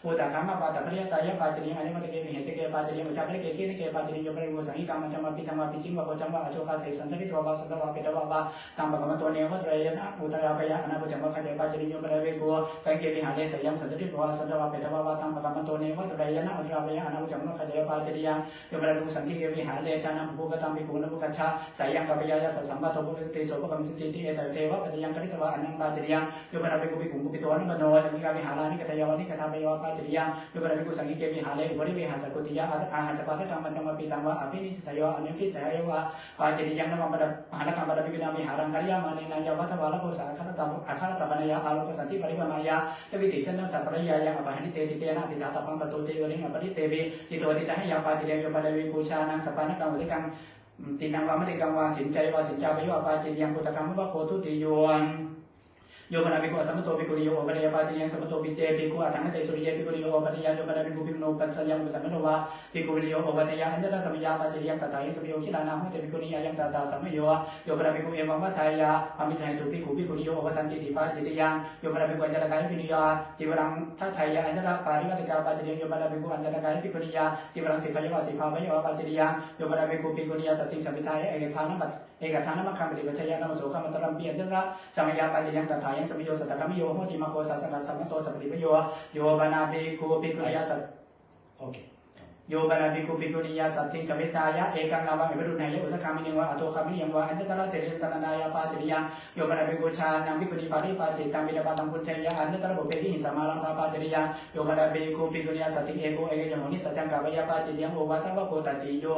Uttakaṃ apādapariyattāya pāciriyaṃ, aññāvatake vihesake pāciriyaṃ, ucchāgare gehaghene pāciriyaṃ. Yo pana bhikkhu saṅghikamajjhamābhidhamma picciṃ vā bojjhaṃ vā ajjhokāse santharitvā vā sattā vā petvā vā taṃ pakkamato neva tūlayena, uttānapāya anābojjhaṃ vā khācāya pāciriyaṃ. Yo pana bhikkhu saṅghe vihāre seyyaṃ santharitvā vā sattā vā petvā vā taṃ pakkamato neva tūlayena, uttānapāya anābojjhaṃ vā khācāya pāciriyaṃ. Yo pana bhikkhu saṅghe vihāre jānaṃ pubbu kataṃ bhikkhu anupakkaccha seyyaṃ kappeyya, yassa sampaddo purusati so pakkamissatīti, etadeva paccayaṃ karitva annaṃ pāciriyaṃ. Yo pana bhikkhu bhikkhuṃ kupito anupanno saṅghikā vihārāni kattayya vā nikattapāya vā pāciriyaṃ. Yo pana bhikkhu saṅghike vihāre uparivehassa kuṭiyā āhacca pādakaṃ majjhaṃ vā piṭṭhaṃ vā abhinisiteyya anukkhitteyya vā pāciriyaṃ. Navaṃ pana, navaṃ pana bhikkhunā vihāraṃ kārayamānena yāvatdvārapussa aggalaṭṭhapānāya ālokasatthiparikramāya dvitisanassa pariyāyaṃ appahaṇitteti, tena adhiṭṭhātabbaṃ. Tato ce uttariṃ aparittepi ṭhito ṭhitā heyya pāciriyaṃ. Yo pana bhikkhu jānaṃ sappāṇakaṃ udakaṃ tiṇṇaṃ vā mattekaṃ vā siñceyya vā siñcāpeyya vā pāciriyaṃ. Puttakaṃ vā bhikkhū dutiyo. Yo pana bhikkhu asammatto bhikkhuniyo opateyya pāciriyaṃ. Sammattopi ce bhikkhu aṭṭhaṅgate suriye bhikkhuniyo opateyya. Yo pana bhikkhu bhikkhunopasayaṃ upasampanno vā bhikkhuniyo opateyya, aññatra samayā pāciriyaṃ. Tathāyaṃ samayo gilānā hoti bhikkhunī, ayaṃ tathā samayo. Yo pana bhikkhu evaṃ vadeyya, amissāhetu bhikkhu bhikkhuniyo opatantīti pāciriyaṃ. Yo pana bhikkhu aññātakāya bhikkhuniyā cīvaraṃ dadeyya, aññatra pārivartikā pāciriyaṃ. Yo pana bhikkhu aññātakāya bhikkhuniyā cīvaraṃ sīveyya vā sīvāpeyya vā pāciriyaṃ. Yo pana bhikkhu bhikkhuniyā satthiṃ samādāya ekaddhānam pat-, ekaddhānamakkhamatipajjeyya nāma so kammattarampi, aññatra samayā pāciriyaṃ. Tathāyaṃ samayo sattagāmiyo hoti, maggo sāsanasammato sappatipāyo. Yo pana bhikkhu bhikkhuniyā sat-, okay. Yo pana bhikkhu bhikkhuniyā satthiṃ samādāya ekaṃ nāmaṃ avaruṇheyya, uttagāminiṃ vā adhogāminiṃ vā, aññatra therena taṇhāya pāciriyaṃ. Yo pana bhikkhu jānaṃ bhikkhunīparibhāsitam piṇḍapātaṃ bhuñjeyya, aññatra pubbe vihiṃsāmarambha pāciriyaṃ. Yo pana bhikkhu bhikkhuniyā satthiṃ eko ekayyaṃ hoti, saccaṃ kāpeyya pāciriyaṃ. Uvātavaggo tatiyo.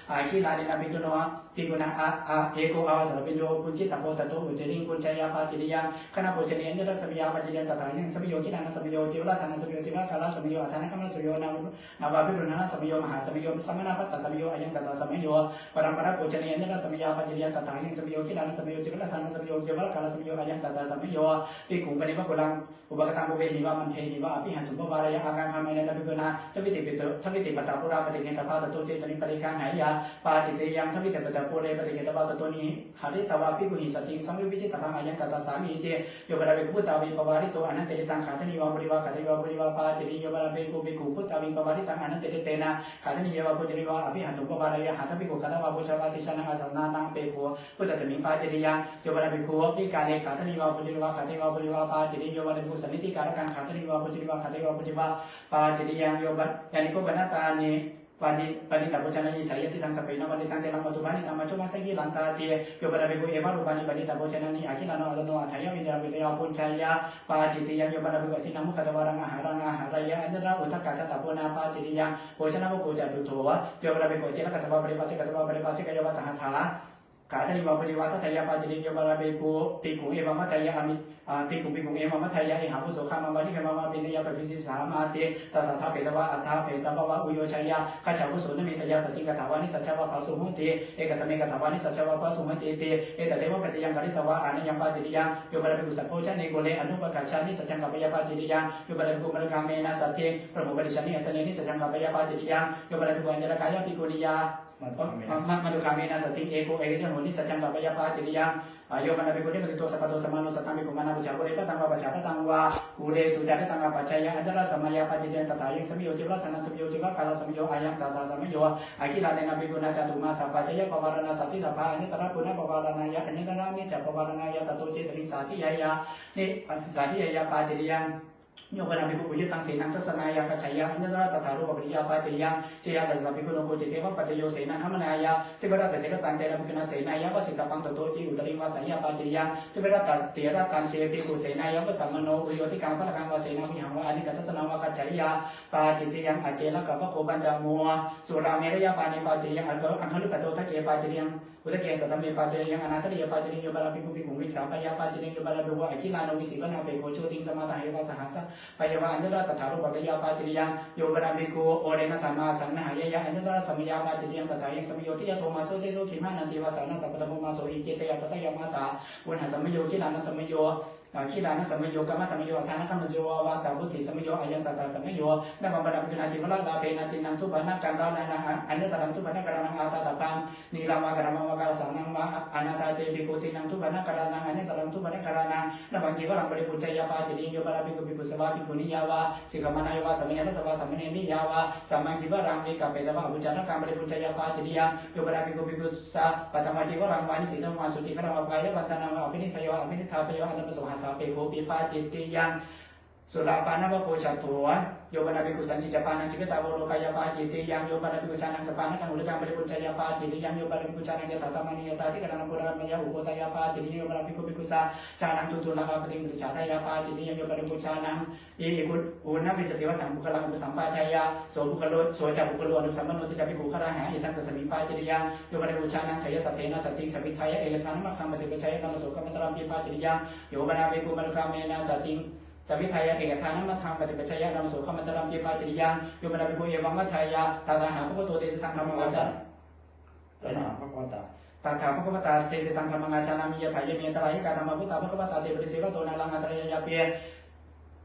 Agilānena bhikkhunā, bhikkhunā a, a, eko āvāsarapiṇḍo bhuñjitabbo, tato uttariṃ bhuñjeyya pāciriyaṃ. Khanabhojane aññatra samayā pāciriyaṃ. Tathāyaṃ samayo gilānasamayo cīvaradānasamayo cīvarakārasamayo addhānagamanasamayo nav-, navābhiroṇhānasamayo mahāsamayo samaṇapattasamayo, ayaṃ tathā samayo. Paraṃ parabhojane aññatra samayā pāciriyaṃ. Tathāyaṃ samayo gilānasamayo cīvaradānasamayo cīvarakārasamayo, ayaṃ tathā samayo. Bhikkhuṃ paneva kulam upakattaṃ pubbehi vā manthehi vā abhihantuṃ pavāreyya, ākaṅkhamānena bhikkhunā dvītipito, dvītipattā purā paṭiggahetabba, tato ce uttariṃ paṭiggaṇheyya pācitteyaṃ. Dvītipattā purā paṭiggahetabba, tato nihāritvā bhikkhuhi satthiṃ samabhiññātabbaṃ, ayaṃ tathā sāmīci. Yo pana bhikkhu phuṭṭhavipavārito anantaritaṃ khādanīyo vā bhujavā khādetvā bhujavā pāciriyaṃ. Yo pana bhikkhu bhikkhuṃ phuṭṭhavipavāritaṃ anantaritenakhādanīyo vā bhujavā abhihantuṃ pavāreyya. Hatha bhikkhu khatvā bhujavā tisaraṇaṃ āsanaṃ bhikkhu bhuttasmiṃ pāciriyaṃ. Yo pana bhikkhu vikāle khādanīyo vā bhujavā khādetvā bhujavā pāciriyaṃ. Yo pana bhikkhu sannidhikārakaṃ khādanīyo vā bhujavā khādetvā bhujavā pāciriyaṃ. Yo pa-, yāni kho pana tāni pani-, panitabbojanāni seyyathīdaṃ sappena vandiṭṭhaṃ telaṃ matubhāṇitaṃ majjhu māsā gilāntāti. Yo pana bhikkhu evarūpāni panitabbojanāni agilāno atanno athāya vineyya vineyya bhuñjeyya pācitteyaṃ. Yo pana bhikkhu ajinaṃ mukhadvāraṃ āhāraṃ āhareyya aññatra udakaṭṭhapaṇṇena pāciriyaṃ. Bhojanavaggo catuttho. Yo pana bhikkhu ajīrakassa vā paripācakassa vā paripācakāya vā sahatthā khādanīyo vā bhujavā dadeyya pāciriyaṃ. Yo pana bhikkhu bhikkhuṃ evaṃ vadeyya ami-, ā, bhikkhuṃ bhikkhuṃ evaṃ vadeyya, ihāvuso gāmaṃ vā nigamaṃ vā piṇḍāya bhisesā māti, tassa ṭhāpetvā aṭṭhāpetvā vā uyojeyya, gacchāvuso, nāmetteyya satthiṃ katvāna saccavabhāsuṃ hoti, ekasmā katvāna saccavabhāsuṃ hotīti, etadeva paccayaṃ karitva āneyaṃ pāciriyaṃ. Yo pana bhikkhu sabbojane kule anupakkaccha, nisajjaṃ kāpeyya pāciriyaṃ. Yo pana bhikkhu maṇḍukkhameṇa satthiṃ brahmūpadesayi āsane, nisajjaṃ kāpeyya pāciriyaṃ. Yo pana bhikkhu aññātakāya bhikkhu ma-, ma-, maṇḍukkhameṇa satthiṃ eko ekayyaṃ hoti, nisajjaṃ kāpeyya pāciriyaṃ. Yo pana bhikkhu nimmānikato sabbato samāno, sataṃ bhikkhuṃ manāpuccha, kule pattaṃ vā pacchā pattaṃ vā, kule sūcarittaṃ vā paccheyya aññatra samayā pāciriyaṃ. Tathāyaṃ samayo cīvaradānasamayo cīvarakārasamayo, ayaṃ tathā samayo. Agilānena bhikkhunā cātumāsā pacceyyapavārānaṃ sāditabba, aññatra punappavārānāya aññatra aniccapavārānāya, tato ce uttariṃ sādiyeyya, ni-, sādiyeyya pāciriyaṃ. Yo pana bhikkhu pūjitaṃ senaṃ dassanāya gaccheyya, aññatra tattha rūpapariyāpācariyaṃ. Seyyathassa bhikkhuno kociteva paccayo senāgamanāya, therānattherānaṃ tena bhikkhunā senāya vasitabbaṃ. Tato ci uttariṃ vāseyya pācariyaṃ, therānattherānaṃ ce bhikkhu senāya vassamāno, uyyodhigaṃ ballagaṃ vā senābhiyaṃ vā anekadassanaṃ vā gaccheyya, pācittiyaṃ. Acchekaggappako pañcamo. Surāmerayapāne pācariyaṃ, aggāro aggāro paṭodake pācariyaṃ, udake saddhamme pācariyaṃ, anādareye pācariyaṃ. Yo pana bhikkhu bhikkhuṃ vessāpeyya pācariyaṃ, yo pana bhikkhu agilāno vessī vanappeko jotī samādāheyya vā sahassapeyya vā, aññatra tattha rūpapariyāpācariyaṃ. Yo pana bhikkhu orena dhammā saṇhāheyya, aññatra samayāpācariyaṃ. Tathāyaṃ samayo: tiyatho māso, seso khemā, nānti vāsā na sapaddamo māso, iccetāya tathāya māsā. Uṇhasamayo, gilānasamayo, gilānasamayo, kāmasamayo, addhānakamāsamayo, vātaputtisamayo, ayaṃ tattha samayo. Navaṃ pana bhikkhunā cīvaralābhena tiṇṇaṃ thūpanākārānaṃ, aññataraṃ thūpanākārānaṃ ātātabbaṃ, nīlaṃ vā gandhaṃ vā kalasānaṃ vā anādā ce bhikkhu tiṇṇaṃ thūpanākārānaṃ, aññataraṃ thūpanākārānaṃ. Navaṃ cīvaraṃ paribhuñjeyya pācariyaṃ, yo pana bhikkhu bhikkhussa vā bhikkhuniyā vā, sikkhāmanāya vā sāmaṇerassa vā sāmaṇeriyā vā, samaṃ cīvaraṃ vikappetvā abhuñjanakaṃ paribhuñjeyya pācariyaṃ. Yo pana bhikkhu bhikkhussa paṭhaṃ vā cīvaraṃ vā nisiṭṭhaṃ vā sūcigharaṃ vā pahāya paṭṭhānaṃ vā abhiṇindeyya vā abhiṇindapeyya vā, anappaso hassa bhikkhupi pācittiyaṃ. Surāpānavaggo chaṭṭho. Yo pana bhikkhu sañcicca pāṇaṃ jīvitā voropeyya pācittiyaṃ. Yo pana bhikkhu jānaṃ sappāṇakaṃ udakaṃ paribhuñjeyya pācittiyaṃ. Yo pana bhikkhu jānaṃ yathādhammaṃ niyyatādhikaraṇaṃ pūretvā yā ukkotayya pācittiyaṃ. Yo pana bhikkhu bhikkhussa jānaṃ duṭṭhullābhapaṭiṃ paṭicchādeyya pācittiyaṃ. Yo pana bhikkhu jānaṃ i- iku- ūnavīsativassaṃ puggalaṃ upasampādeyya, so puggalo, so ca puggalo anusampanno, te ca bhikkhū garāhā, idaṃ tasmiṃ pācittiyaṃ. Yo pana bhikkhu jānaṃ theyyasatthena saddhiṃ samādāya, ekadhānamagghaṃ paṭipajjeyya, anāyāso kamantaraṃ pi pācittiyaṃ. Yo pana bhikkhu manogāmena saddhiṃ samādāya, ekadhānamagghaṃ paṭipajjeyya, anāyāso kamantaraṃ pi pācittiyaṃ. Yo pana bhikkhu evaṃ vadeyya: Tathāhaṃ bhagavato desitaṃ dhammaṃ āca- Tathā bhagavatā. Tathā bhagavatā desitaṃ dhammaṃ ājānāmi, yathāyeme antarāyikā dhammā bhūtā bhagavatā te parisevato, nālaṃ antarāyāpi.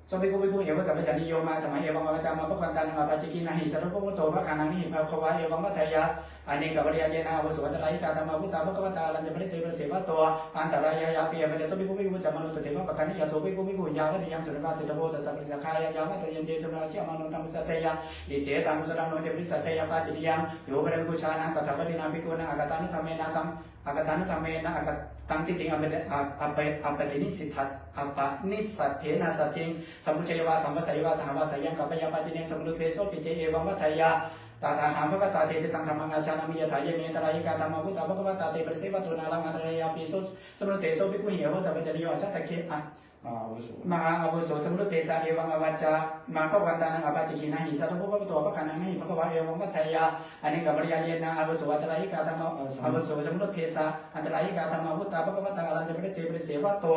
So bhikkhu bhikkhūhi evaṃ vaccāma: Yo mā samā evaṃ avaccha, mā bhagavantānaṃ appaṭikkhiṇāhi, satthu bhagavato, pāṇāni bhikkhave evaṃ vadeyya, anekapariyāyena āvuso, antarāyikā dhammā bhūtā bhagavatā, alañca paritte parisevato, antarāyāpi. Evaññāso bhikkhu bhikkhū vuccamāno tatheva pakkaṇṇeyya. So bhikkhu bhikkhuhi yāvadeyyaṃ suṇatvā seṭṭho taṃ paṭisajjhāya, yāvadeyyañce suṇamassi amāno taṃ paṭisajjhāya, iccettaṃ vussanaṃ no ce paṭisajjhāya pācittiyaṃ. Yo pana bhikkhu jānaṃ tathāpattinā bhikkhunā akatānudhammena taṃ, akatānudhammena akataṃ diṭṭhiṃ appa- appa- appaṭinissita- appaṭinissaddhena saddhiṃ sampūjeyya vā saṃvasseyya vā saha vāsseyyaṃ kappeyya pācittiyaṃ. Sammāṇadūpeso pi ce evaṃ vadeyya: Tathāhaṃ bhagavatā desitaṃ dhammaṃ ājānāmi, yathāyeme antarāyikā dhammā bhūtā bhagavatā te parisevato, nālaṃ antarāyāpi. So sammāṇadūpeso bhikkhuhi evaṃ vaccāma: Yo ajjhattaggena mahā āvuso, mahā āvuso, sammāṇadūpesā evaṃ avaccha: Mā bhagavantānaṃ appaṭikkhiṇāhi, satthu bhagavato, pāṇāni bhikkhave evaṃ vadeyya, anekapariyāyena āvuso, antarāyikā dhammā, āvuso, sammāṇadūpesā antarāyikā dhammā bhūtā bhagavatā, alañca paritte parisevato,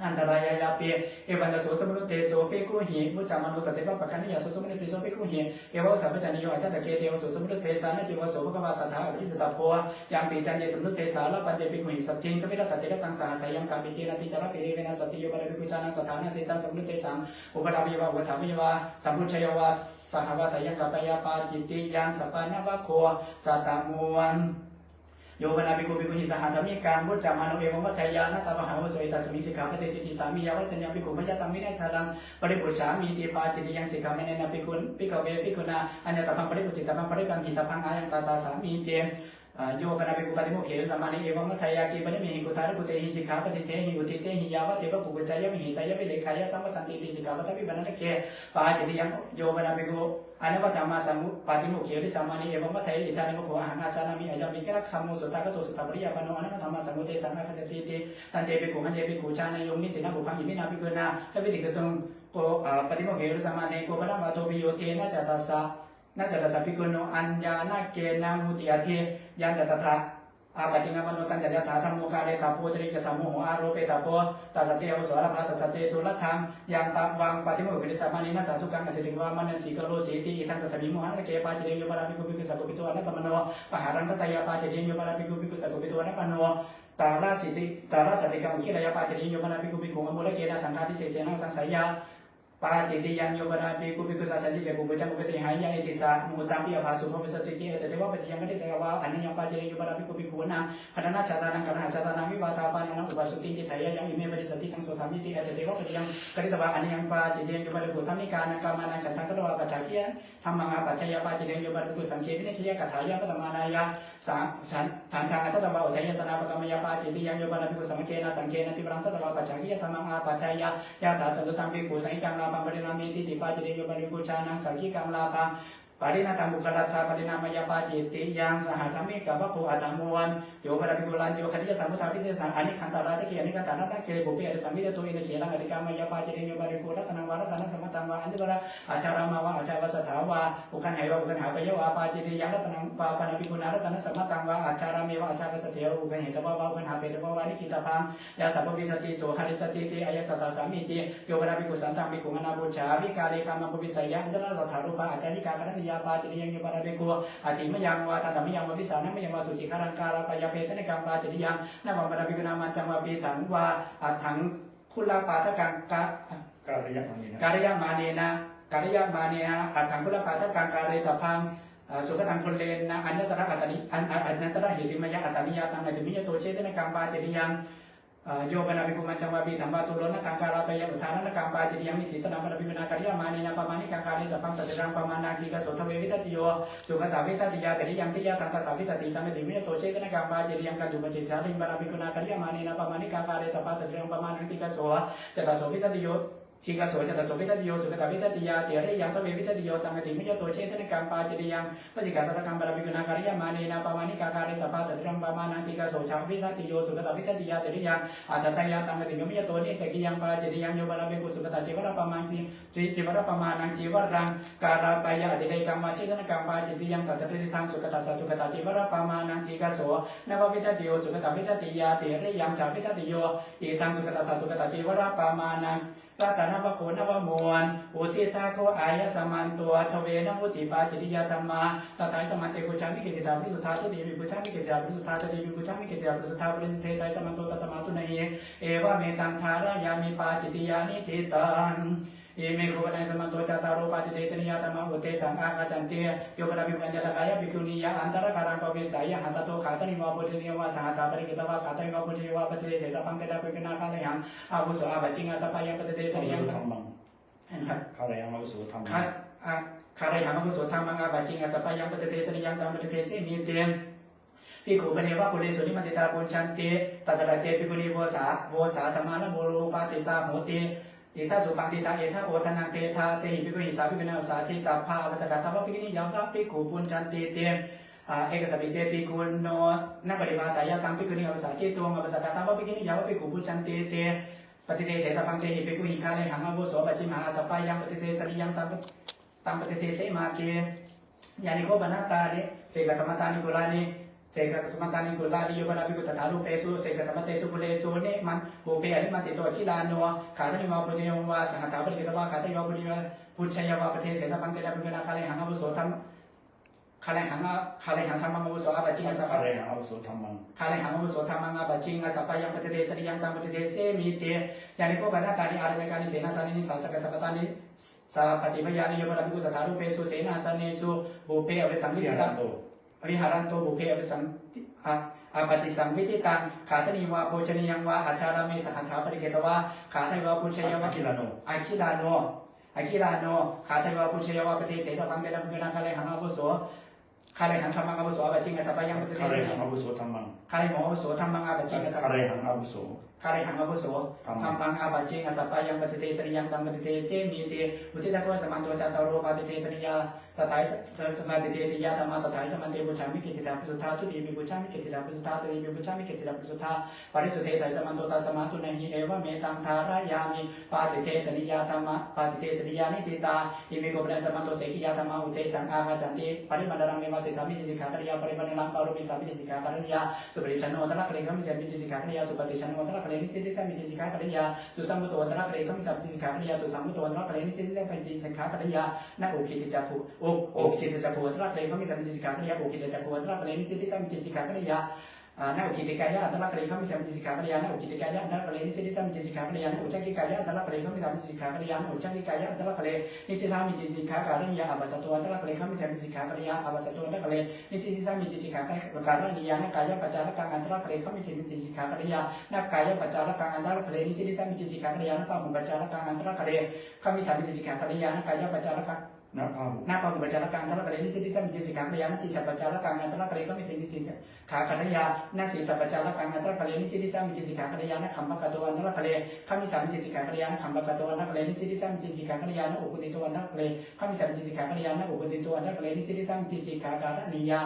antarāyāpi. Evaññāso sammāṇadūpeso bhikkhuhi vuccamāno tatheva pakkaṇṇeyya. So sammāṇadūpeso bhikkhuhi evaṃ vaccāma: Yo ajjhattaggete āvuso sammāṇadūpesā, na ceva so bhagavā sattha appaṭisitabbho, yampi caññe sammāṇadūpesā labhante bhikkhūhi saddhiṃ dvirattaterattaṃ sahasseyyaṃ, sāpicce natthi ca labhe devena saddhiṃ. Yo pana bhikkhu jānaṃ tathānasetaṃ sammāṇadūpesaṃ upaṭṭhāpeyya vā upaṭṭhapeyya vā sampūjeyya vā saha vāsseyyaṃ kappeyya pācittiyaṃ. Sappāṇavaggo sattamo. Yo pana bhikkhu bhikkhuhi sahadhammikaṃ vuccamāno evaṃ vadeyya: Nātha, mahā āvuso, etasmiṃ sikkhāpade sikkhisāmi, yāvajjhaññaṃ bhikkhu mayā taṃ vinayajālaṃ paribhuñjāmīti pācittiyaṃ. Sikkhāpadena bhikkhun- bhikkhave bhikkhunā aññatabbaṃ paribhuñjitabbaṃ paribaṇhitabbaṃ, ayaṃ tātasāmīti. Yo pana bhikkhu pātimokkhe samāne evaṃ vadeyya: Khippaṃ imehi gutthakuṭehi sikkhāpadītehi uddiṭṭhehi yāvateva kukkuccayāmehi seyyamehi lekkheyya saṃvattantīti sikkhāpadābhiññāṇake pācittiyaṃ. Yo pana bhikkhu anavajjhamāsaṃ pātimokkhe samāne evaṃ vadeyya: Idāni bhikkhu ahaṃ ājānāmi, ayampi gilagāmo suddhāgato suddhapariyāpanno, anavajjhamāsaṃ uddesaṃ āgacchattīti. Tañce bhikkhu aññe bhikkhu jāneyyuṃ nissinnaṃ pubbhaṃ iminā bhikkhunā dvaviṃ dīghaduṃ ko pātimokkhe samāne ko pana vādo viyo, te na ca tassa, na ca tassa bhikkhuno aññāṇakena mutti atthi. Yañca tattha āpattiṃ amanno, tañca yathādhammo kāretabbo, tiriṃsa samūho āropetabbo. Tassa te āvuso ālāpā, tassa te dunnadaṃ. Yaṃ tvaṃ pātimokkhe samāne nāssa dukkhaṃ atītevā manasikarosīti, idaṃ tasmiṃ mohanaṃ āṇake pācittiyaṃ. Yo pana bhikkhu bhikkhussa kupito anappannamāno pahāraṃ dadeyya pācittiyaṃ. Yo pana bhikkhu bhikkhussa kupito anappannamāno tarāsati- tarāsatigaṃ uggireyya pācittiyaṃ. Yo pana bhikkhu bhikkhuṃ amūlakena saṅghādisesena utaṃseyya pācittiyaṃ. Yo pana bhikkhu bhikkhussa sañcicca kubbujjaṃ upaṭiheyya, etesa muhuttampi abhāsu bhavissatīti, etatteva paccayaṃ ṭhānaṃ āneyyaṃ pācittiyaṃ. Yo pana bhikkhu bhikkhunaṃ gharaṇajātānaṃ garahaṃ jātānaṃ vivhāgāpannānaṃ ubbasuttiṃ ṭhitiyā yaṃ ime paṭissati taṃ sossāmīti, etatteva paccayaṃ ṭhānaṃ āneyyaṃ pācittiyaṃ. Yo pana bhikkhu dhammikānaṃ kammānaṃ chandaṃ katvā pacchā- dhammānaṃ apacchāya pācittiyaṃ. Yo pana bhikkhu saṅghe vineyagāthāya paṭhamānāya sa- san- sandhaṃ attatvā udayassanā pakkāmāya pācittiyaṃ. Yo pana bhikkhu samaggena saṅghena cīvaraṃ datvā pacchāya dhammānaṃ apacchāya, yathāsandubbaṃ bhikkhu saṅghikaṃ pariṇāmeti. Iti pācittiyo pana bhikkhu jānaṃ sāggikaṃ lābhaṃ pariṇataṃ puggalassa pariṇāmeyya pācittiyaṃ. Sahadhammikavaggo aṭṭhamūlaṃ. Yo pana bhikkhu rañño khattiya samuddā visesaṃ anigantharājake anigantharatnake pubbe abhisaṃvijato yena khīlaṃ atikkāmeyya pācittiyo pana bhikkhu ratanaṃ vā ratanasamataṃ vā aññatra ājārāmā vā ājāvasatthā vā uggaṇhāya vā uggaṇhāpeyya vā pācittiyaṃ. Ratanaṃ vā pana bhikkhunā ratanasamataṃ vā ājārāme vā ājāvasatthāya vā uggaṇhetvā vā uggaṇhāpetvā vā nikkhittabbaṃ. Yassa bhavissati so harissatīti. Ayaṃ tattha sāmīci. Yo pana bhikkhu santaṃ bhikkhuṃ anāpucchā vikāle kāmaṃ pavisayya aññatra tathārūpā ācāyikā karaṇīyā pācittiyaṃ. Yo pana bhikkhu atthi mayaṃ vā dantamayaṃ vā visāṇamayaṃ vā sūcigharaṃ kārapāya peṭṭhanakkhaṃ pācittiyaṃ. Navaṃ pana bhikkhunā majjhaṃ vā pīṭhaṃ vā atthaṅgulapādakkhaṃ ka- Kārayamānena. Kārayamānena, kārayamānena atthaṅgulapādakkhaṃ kāretabbaṃ, ā, sugataṅgulena aññatra attani-, an-, a-, aññatra heṭṭhimeyya attaniyā taṃ heṭṭhimeyyato chedanakkhaṃ pācittiyaṃ. Ā, yo pana bhikkhu majjhaṃ vā pīṭhaṃ vā tūlonakhaṃ kārapāya udānanakkhaṃ pācittiyaṃ. Nisīdanaṃ pana bhikkhunā kārayamānena pamāṇikaṃ kāretabbaṃ. Tatiraṃ pamāṇaṃ dīghaso dve vidattiyo sugatā vidattiyā tiriyaṃ tiyā taṃ dasa vidattī taṃ heṭṭhimeyyato chedanakkhaṃ pācittiyaṃ. Kañcupacittariṃ pana bhikkhunā kārayamānena pamāṇikaṃ kāretabbā. Tatiraṃ pamāṇaṃ dīghaso cataso vidattiyo, dīghaso cataso vidattiyo sugatā vidattiyā tiriyaṃ dve vidattiyo taṃ heṭṭhimeyyato chedanakkhaṃ pācittiyaṃ. Vassikasātakaṃ pana bhikkhunā kārayamānena pamāṇikaṃ kāretabbā. Tatiraṃ pamāṇaṃ dīghaso cha vidattiyo sugatā vidattiyā tiriyaṃ aṭṭhattayā taṃ heṭṭhimeyyato nissaggiyaṃ pācittiyaṃ. Yo pana bhikkhu sugataṃ cevaraṃ pamāṇaṃ ce-, ce-, cevaraṃ pamāṇaṃ cevaraṃ kārapāya atirekaṃ vā chedanakkhaṃ pācittiyaṃ. Tatritidaṃ sugatassa sugatā cevaraṃ pamāṇaṃ dīghaso nava vidattiyo sugatā vidattiyā tiriyaṃ cha vidattiyo. Idaṃ sugatassa sugatā cevaraṃ pamāṇaṃ. Ratanaṃ vā ko navamo uddiṭṭhā ko āyasmanto dvena vuṭṭhī pācittiyā dhammā. Tatthāyasmante pucchāmi kitthidā parisuddhā? Dutiyampi pucchāmi kitthidā parisuddhā? Tatiyampi puccāmi kitthidā parisuddhā? Parisutthedāyasmanto tasmā tuṇhī, evametaṃ dhārayāmi pācittiyāni diṭṭhaṃ. Ime kho panāyasmanto cattāro pāṭidesanīyā dhammā uddesaṃ āgacchanti. Yo pana bhikkhu aññatakāya bhikkhuniyā antaragharaṃ pavisāya hatthato ghātaniṃ vā bhojanīyaṃ vā sahatthā paṭiggahetvā ghātaniṃ vā bhojanīyaṃ vā paṭidesetabbaṃ. Tena bhikkhunā ghārehaṃ āvuso āpajjiṃ āsappāyaṃ paṭidesanīyaṃ. Āvuso dhammaṃ. Ghārehaṃ āvuso dhammaṃ. Ghā-, ā, ghārehaṃ āvuso dhammaṃ āpajjiṃ āsappāyaṃ paṭidesanīyaṃ taṃ paṭidesemīti. Bhikkhū paneva kulesu nimmāntiṭṭhā bhuñjanti. Tatra ce bhikkhunī vosā, vosā samāramho upāditā hoti. Idha supatiṭṭhā idha odannaṃ teha tehi bhikkhūhi sā bhikkhunā avassaṭṭhitabba avassakārā bhikkhuniyā vā bhikkhū bhuñjantīti. Ā, ekasmiṃ ce bhikkhuno na paribhāsāya taṃ bhikkhunīm avassaṭṭhituṃ avassakārā bhikkhuniyā vā bhikkhū bhuñjantīti. Paṭidesetabbaṃ tehi bhikkhūhi ghārehaṃ āvuso āpajjimhā āsappāyaṃ paṭidesanīyaṃ taṃ, taṃ paṭidesemāti. Yāni kho pana tāni sekasmatāni kulāni, sekasmatāni kulāni, yo pana bhikkhu tathārūpesu sekasmatesu kulesu nimman-, pubbe animmantiṭṭho agilāno ghātaniṃ vā bhojanīyaṃ vā sahatthā paṭiggahetvā ghātaniṃ vā bhojanīyaṃ vā bhuñjeyya vā paṭidesetabbaṃ. Tena bhikkhunā ghārehaṃ āvuso dhamm-, ghārehaṃ ā-, ghārehaṃ dhammaṃ āvuso āpajjiṃ āsappā-, Ghārehaṃ āvuso dhammaṃ. Ghārehaṃ āvuso dhammaṃ āpajjiṃ āsappāyaṃ paṭidesanīyaṃ taṃ paṭidesemīti. Yāni kho pana tāni āraññakāni senāsanāni sāvakasmatāni sāpattipeyāni, yo pana bhikkhu tathārūpesu senāsanesu pubbe abhisaṃviti-, Viharanto. Viharanto pubbe abhisaṃ-, a-, appaṭisaṃviditaṃ ghātaniṃ vā bhojanīyaṃ vā ājārāme sahatthā paṭiggahetvā ghātaniṃ vā bhuñjeyya vā. Agilāno. Agilāno. Agilāno ghātaniṃ vā bhuñjeyya vā paṭidesetabbaṃ. Tena bhikkhunā ghārehaṃ āvuso, ghārehaṃ dhammaṃ āvuso āpajjiṃ āsappāyaṃ paṭidesanīyaṃ. Ghārehaṃ āvuso dhammaṃ. Ghārehaṃ āvuso dhammaṃ āpajjiṃ āsappā-, Ghārehaṃ āvuso. Ghārehaṃ āvuso dhammaṃ. Dhammaṃ āpajjiṃ āsappāyaṃ paṭidesanīyaṃ taṃ paṭidesemīti. Uddiṭṭhā kho āyasmanto cattāro pāṭidesanīyā, tathāya, pāṭidesanīyā dhammā. Tatthāyasmante pucchāmi kitthidā parisuddhā? Dutiyampi pucchāmi kitthidā parisuddhā? Tatiyampi pucchāmi kitthidā parisuddhā? Parisutthedāyasmanto tasmā tuṇhī, evametaṃ dhārayāmi pāṭidesanīyā dhammā, pāṭidesanīyāni diṭṭhaṃ. Ime kho panāyasmanto sekhiyā dhammā uddesaṃ āgacchanti. Parivaṇṇaraṃ nevāsessāmi ca sikkhākariya, parivaṇṇaraṃ pāromī sāmi ca sikkhākariya, supatiṭṭhāno antarāgaṃ gamissamīti sikkhākariya, supatiṭṭhāno antarāgaṃ nisīdissāmīti sikkhākariya, susaṃvuto antarāgaṃ gamissamīti sikkhākariya, susaṃvuto antarāgaṃ nisīdissāmīti sikkhākariya, na ukkhittacakkhu, u-, ukkhittacakkhu antarāgaṃ gamissamīti sikkhākariya, ukkhittacakkhu antarāgaṃ nisīdissāmīti sikkhākariya, ā, na ukkhitikāya antarāgaṃ gamissamīti sikkhākariya, na ukkhitikāya antarāgaṃ nisīdissāmīti sikkhākariya, na uccaṅgikāya antarāgaṃ gamissamīti sikkhākariya, na uccaṅgikāya antarāgaṃ nisīdissāmīti sikkhākariya, avassato antarāgaṃ gamissamīti sikkhākariya, avassato antarāgaṃ nisīdissāmīti sikkhākariya, na kāyapaccārakaṃ antarāgaṃ gamissamīti sikkhākariya, na kāyapaccārakaṃ antarāgaṃ nisīdissāmīti sikkhākariya, na bāhupaccārakaṃ antarāgaṃ gamissamīti sikkhākariya, na kāyapaccārakaṃ Na bahu. Na bahupaccārakaṃ antarakkhare nisīdi sāmīcisikkhākariyā. Na sīsapaccārakaṃ antarakkhare gamisāmīcisikkhākariyā. Na sīsapaccārakaṃ antarakkhare nisīdi sāmīcisikkhākariyā. Na khambhakato antarakkhare gamisāmīcisikkhākariyā. Na khambhakato antarakkhare nisīdi sāmīcisikkhākariyā. Na okkuṭṭhito antarakkhare gamisāmīcisikkhākariyā. Na okkuṭṭhito antarakkhare nisīdi sāmīcisikkhākaraṇīyā.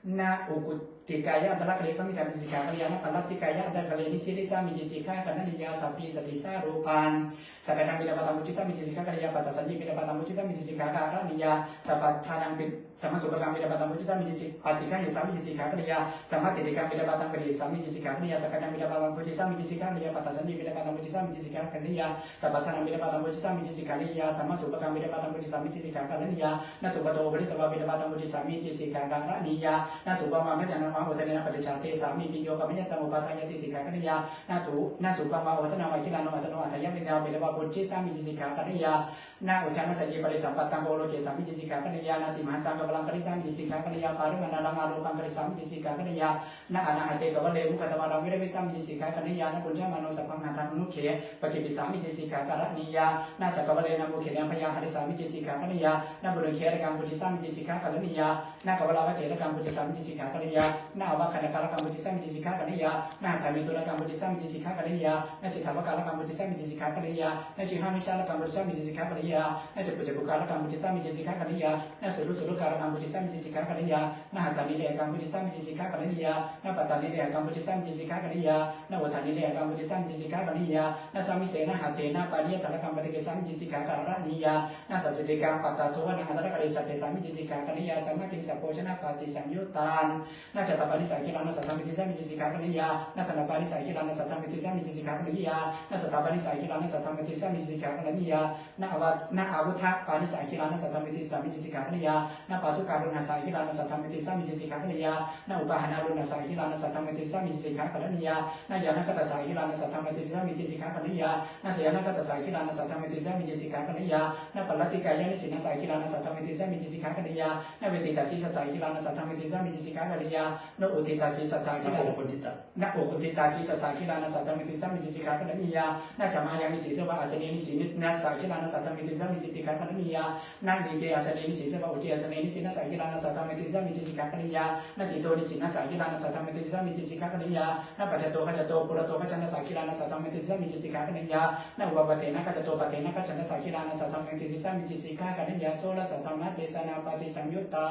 Na okkuṭṭhikāya antarakkhare gamisāmīcisikkhākariyā. Na pallatthikāya antarakkhare nisīdi sāmīcisikkhākaraṇīyā. Sabbīsati sārūpaṃ sakkaccaṃ piṇḍapātaṃ vucca sāmīcisikkhākariyā. Paṭhasaññī piṇḍapātaṃ vucca sāmīcisikkhākaraṇīyā. Sabbaṭṭhānaṃ pi- sammasūpakaṃ piṇḍapātaṃ vucca sāmīcisi- paṭiggāhi sāmīcisikkhākariyā. Sammatthitikaṃ piṇḍapātaṃ paṭiggāhi sāmīcisikkhākariyā. Sakkaccaṃ piṇḍapātaṃ vucca sāmīcisikkhākariyā. Paṭhasaññī piṇḍapātaṃ vucca sāmīcisikkhākariyā. Sabbaṭṭhānaṃ piṇḍapātaṃ vucca sāmīcisikkhākariyā. Sammasūpakaṃ piṇḍapātaṃ vucca sāmīcisikkhākariyā. Na suppādo upparitvā piṇḍapātaṃ vucca sāmīcisikkhākaraṇīyā. Na suppamā bhaññamā odanena paṭicchādesāmi. Piñño kammayya taṃ upādāyāti sikkhākariyā. Na tu- na suppamā odanavā gilāno odanno athāya piṇḍapāto vucca sāmīcisikkhākariyā. Na ujānasaññī paṭisamppattaṃ pokkhaloke sāmīcisikkhākariyā. Nātimahantaṃ kabbalaṃ karissāmīcisikkhākariyā. Pārimāṇadhaṃ ālokhaṃ karissāmīcisikkhākariyā. Na anāhaṭe kabbale mukhadvāraṃ virave sāmīcisikkhākariyā. Na bhuñjamāno sabbamānānaṃ mukhe pakkhippessāmīcisikkhākaraṇīyā. Na sakavale na mukhena abyāharissāmīcisikkhākariyā. Na pudduṅkherakaṃ vucca sāmīcisikkhākaraṇīyā. Na kavalāvaccherakaṃ vucca sāmīcisikkhākaraṇīyā. Na avagaṇakārakaṃ vucca sāmīcisikkhākaraṇīyā. Na hatthaneturakaṃ vucca sāmīcisikkhākaraṇīyā. Na siddhāvakārakaṃ vucca sāmīcisikkhākaraṇīyā. Na sihāmiccharakaṃ vucca sāmīcisikkhākaraṇīyā. Na cakkhujagukārakaṃ vucca sāmīcisikkhākaraṇīyā. Na sūdhusuddhukārakaṃ vucca sāmīcisikkhākaraṇīyā. Na hatthanileyyakaṃ vucca sāmīcisikkhākaraṇīyā. Na pattanileyyakaṃ vucca sāmīcisikkhākaraṇīyā. Na uddhanileyyakaṃ vucca sāmīcisikkhākaraṇīyā. Na sāmissena hatthena pānīyathārakaṃ paṭiggahe sāmīcisikkhākaraṇīyā. Na sassatikaṃ pattadhovanaṃ antarakkhare chatthi sāmīcisikkhākaraṇīyā. Samādhiṃ sabbojanappaṭisaṃyuttaṃ. Na chattapāṇisakilānasaṭṭhameti sāmīcisikkhākaraṇīyā. Na dānapāṇisakilānasaṭṭhameti sāmīcisikkhākaraṇīyā. Na sattāpāṇisakilānasaṭṭhameti sāmīcisikkhākaraṇīyā. Na āva- na āvutthapāṇisa akilānasaṭṭhameti sāmīcisikkhākaraṇīyā. Na pāthukaruṇhasa akilānasaṭṭhameti sāmīcisikkhākaraṇīyā. Na upahānaruṇhasa akilānasaṭṭhameti sāmīcisikkhākaraṇīyā. Na yānaghatassa akilānasaṭṭhameti sāmīcisikkhākaraṇīyā. Na sayānaghatassa akilānasaṭṭhameti sāmīcisikkhākaraṇīyā. Na pallatthikāya nisinnassa akilānasaṭṭhameti sāmīcisikkhākaraṇīyā. Na veṭṭhittasīsassa akilānasaṭṭhameti sāmīcisikkhākaraṇīyā. Na uddhitasīsassa akilāna- Na okkuṭṭhita- na okkuṭṭhitasīsassa akilānasaṭṭhameti sāmīcisikkhākaraṇīyā. Na chāmāya nisīdevā āsane nisinnassa akilānasaṭṭhameti sāmīcisikkhākaraṇīyā. Na nīce āsane nisīdevā ucce āsane nisinnassa akilānasaṭṭhameti sāmīcisikkhākaraṇīyā. Na ṭhito nisinnassa akilānasaṭṭhameti sāmīcisikkhākaraṇīyā. Na pacchato ghaññato purato gaññassa akilānasaṭṭhameti sāmīcisikkhākaraṇīyā. Na upapaṭthena gaññato paṭṭhena gaññassa akilānasaṭṭhameti sāmīcisikkhākaraṇīyā. Soḷasa dhammadesanāpaṭisaṃyuttā.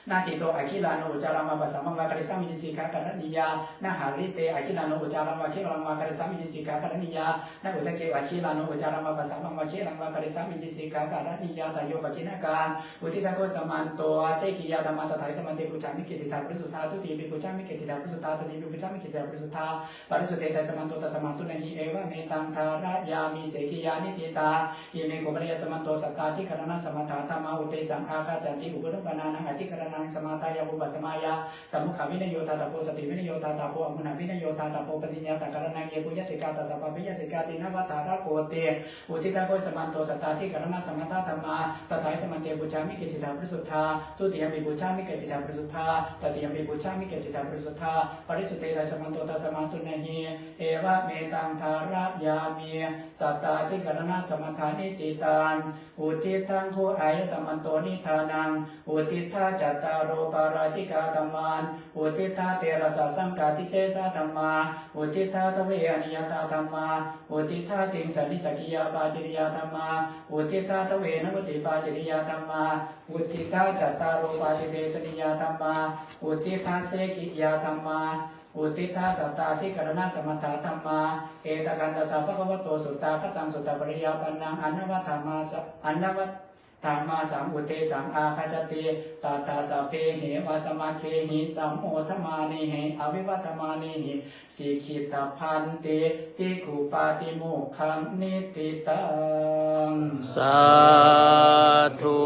Na ṭhito agilāno uccāraṃ vā pasāvaṃ vā karissāmīcisikkhākaraṇīyā. Na harite agilāno uccāraṃ vā khīlaṃ vā karissāmīcisikkhākaraṇīyā. Na udake agilāno uccāraṃ vā pasāvaṃ vā khīlaṃ vā karissāmīcisikkhā- karaṇīyā. Tayo pagginakaṃ. Uddiṭṭhako samanto sekhiyā dhammā. Tathāya samante pucchāmi kiccittha parisuddhā. Dutiyampi pucchāmi kiccittha parisuddhā. Tatiyampi pucchāmi kiccittha parisuddhā. Parisuddhe tasmā manto tasmā tuṇhī. Evametaṃ dhārayāmi sekhiyā niṭṭhitaṃ. Ime kho panāyasmanto sattādhikaraṇasamatthā dhammā uddesaṃ āgacchanti. Upaṭṭhamanānaṃ adhikaraṇānaṃ samādāya upasamāya sammukhāvinayo dātabbo. Sativinayo dātabbo. Āguṇhāvinayo dātabbo. Paṭiññātakaraṇaṃ yebhuyyasika tassa pāpeyyasikāti. Navaddhārākoti. Uddiṭṭhako samanto sattādhikaraṇasamatthā dhammā. Tathāya samante pucchāmi kiccittha parisuddhā. Dutiyampi pucchāmi kiccittha parisuddhā. Tatiyampi pucchāmi kiccittha parisuddhā. Parisuddhe tasmanto tasmā tuṇhī. Evametaṃ dhārayāmi sattādhikaraṇasamatthā niṭṭhitaṃ. Uddiṭṭhaṃ kho āyasmanto niṭṭhānaṃ. Uddiṭṭhā cattāro pārājikā dhammā. Uddiṭṭhā telassa saṅgātisesā dhammā. Uddiṭṭhā dve aniyatā dhammā. Uddiṭṭhā tiṃsa nissaggiyapacittiyā dhammā. Uddiṭṭhā dve navuttipacittiyā dhammā. Uddiṭṭhā cattāro pāṭidesanīyā dhammā. Uddiṭṭhā sekhiyā dhammā. Uddiṭṭhā sattādhikaraṇasamatthā dhammā. Ettakantassa bhagavato suttaṃ kataṃ suttaṃ pariyāpannaṃ anavadhamasa- anavadhamasaṃuddesaṃ āgacchanti. Tattha sabbeheva samaggehi sammodamānehi abhivādamānehi sikkhitabbanti. Bhikkhū pātimokkhaṃ niṭṭhitaṃ. Sādhu.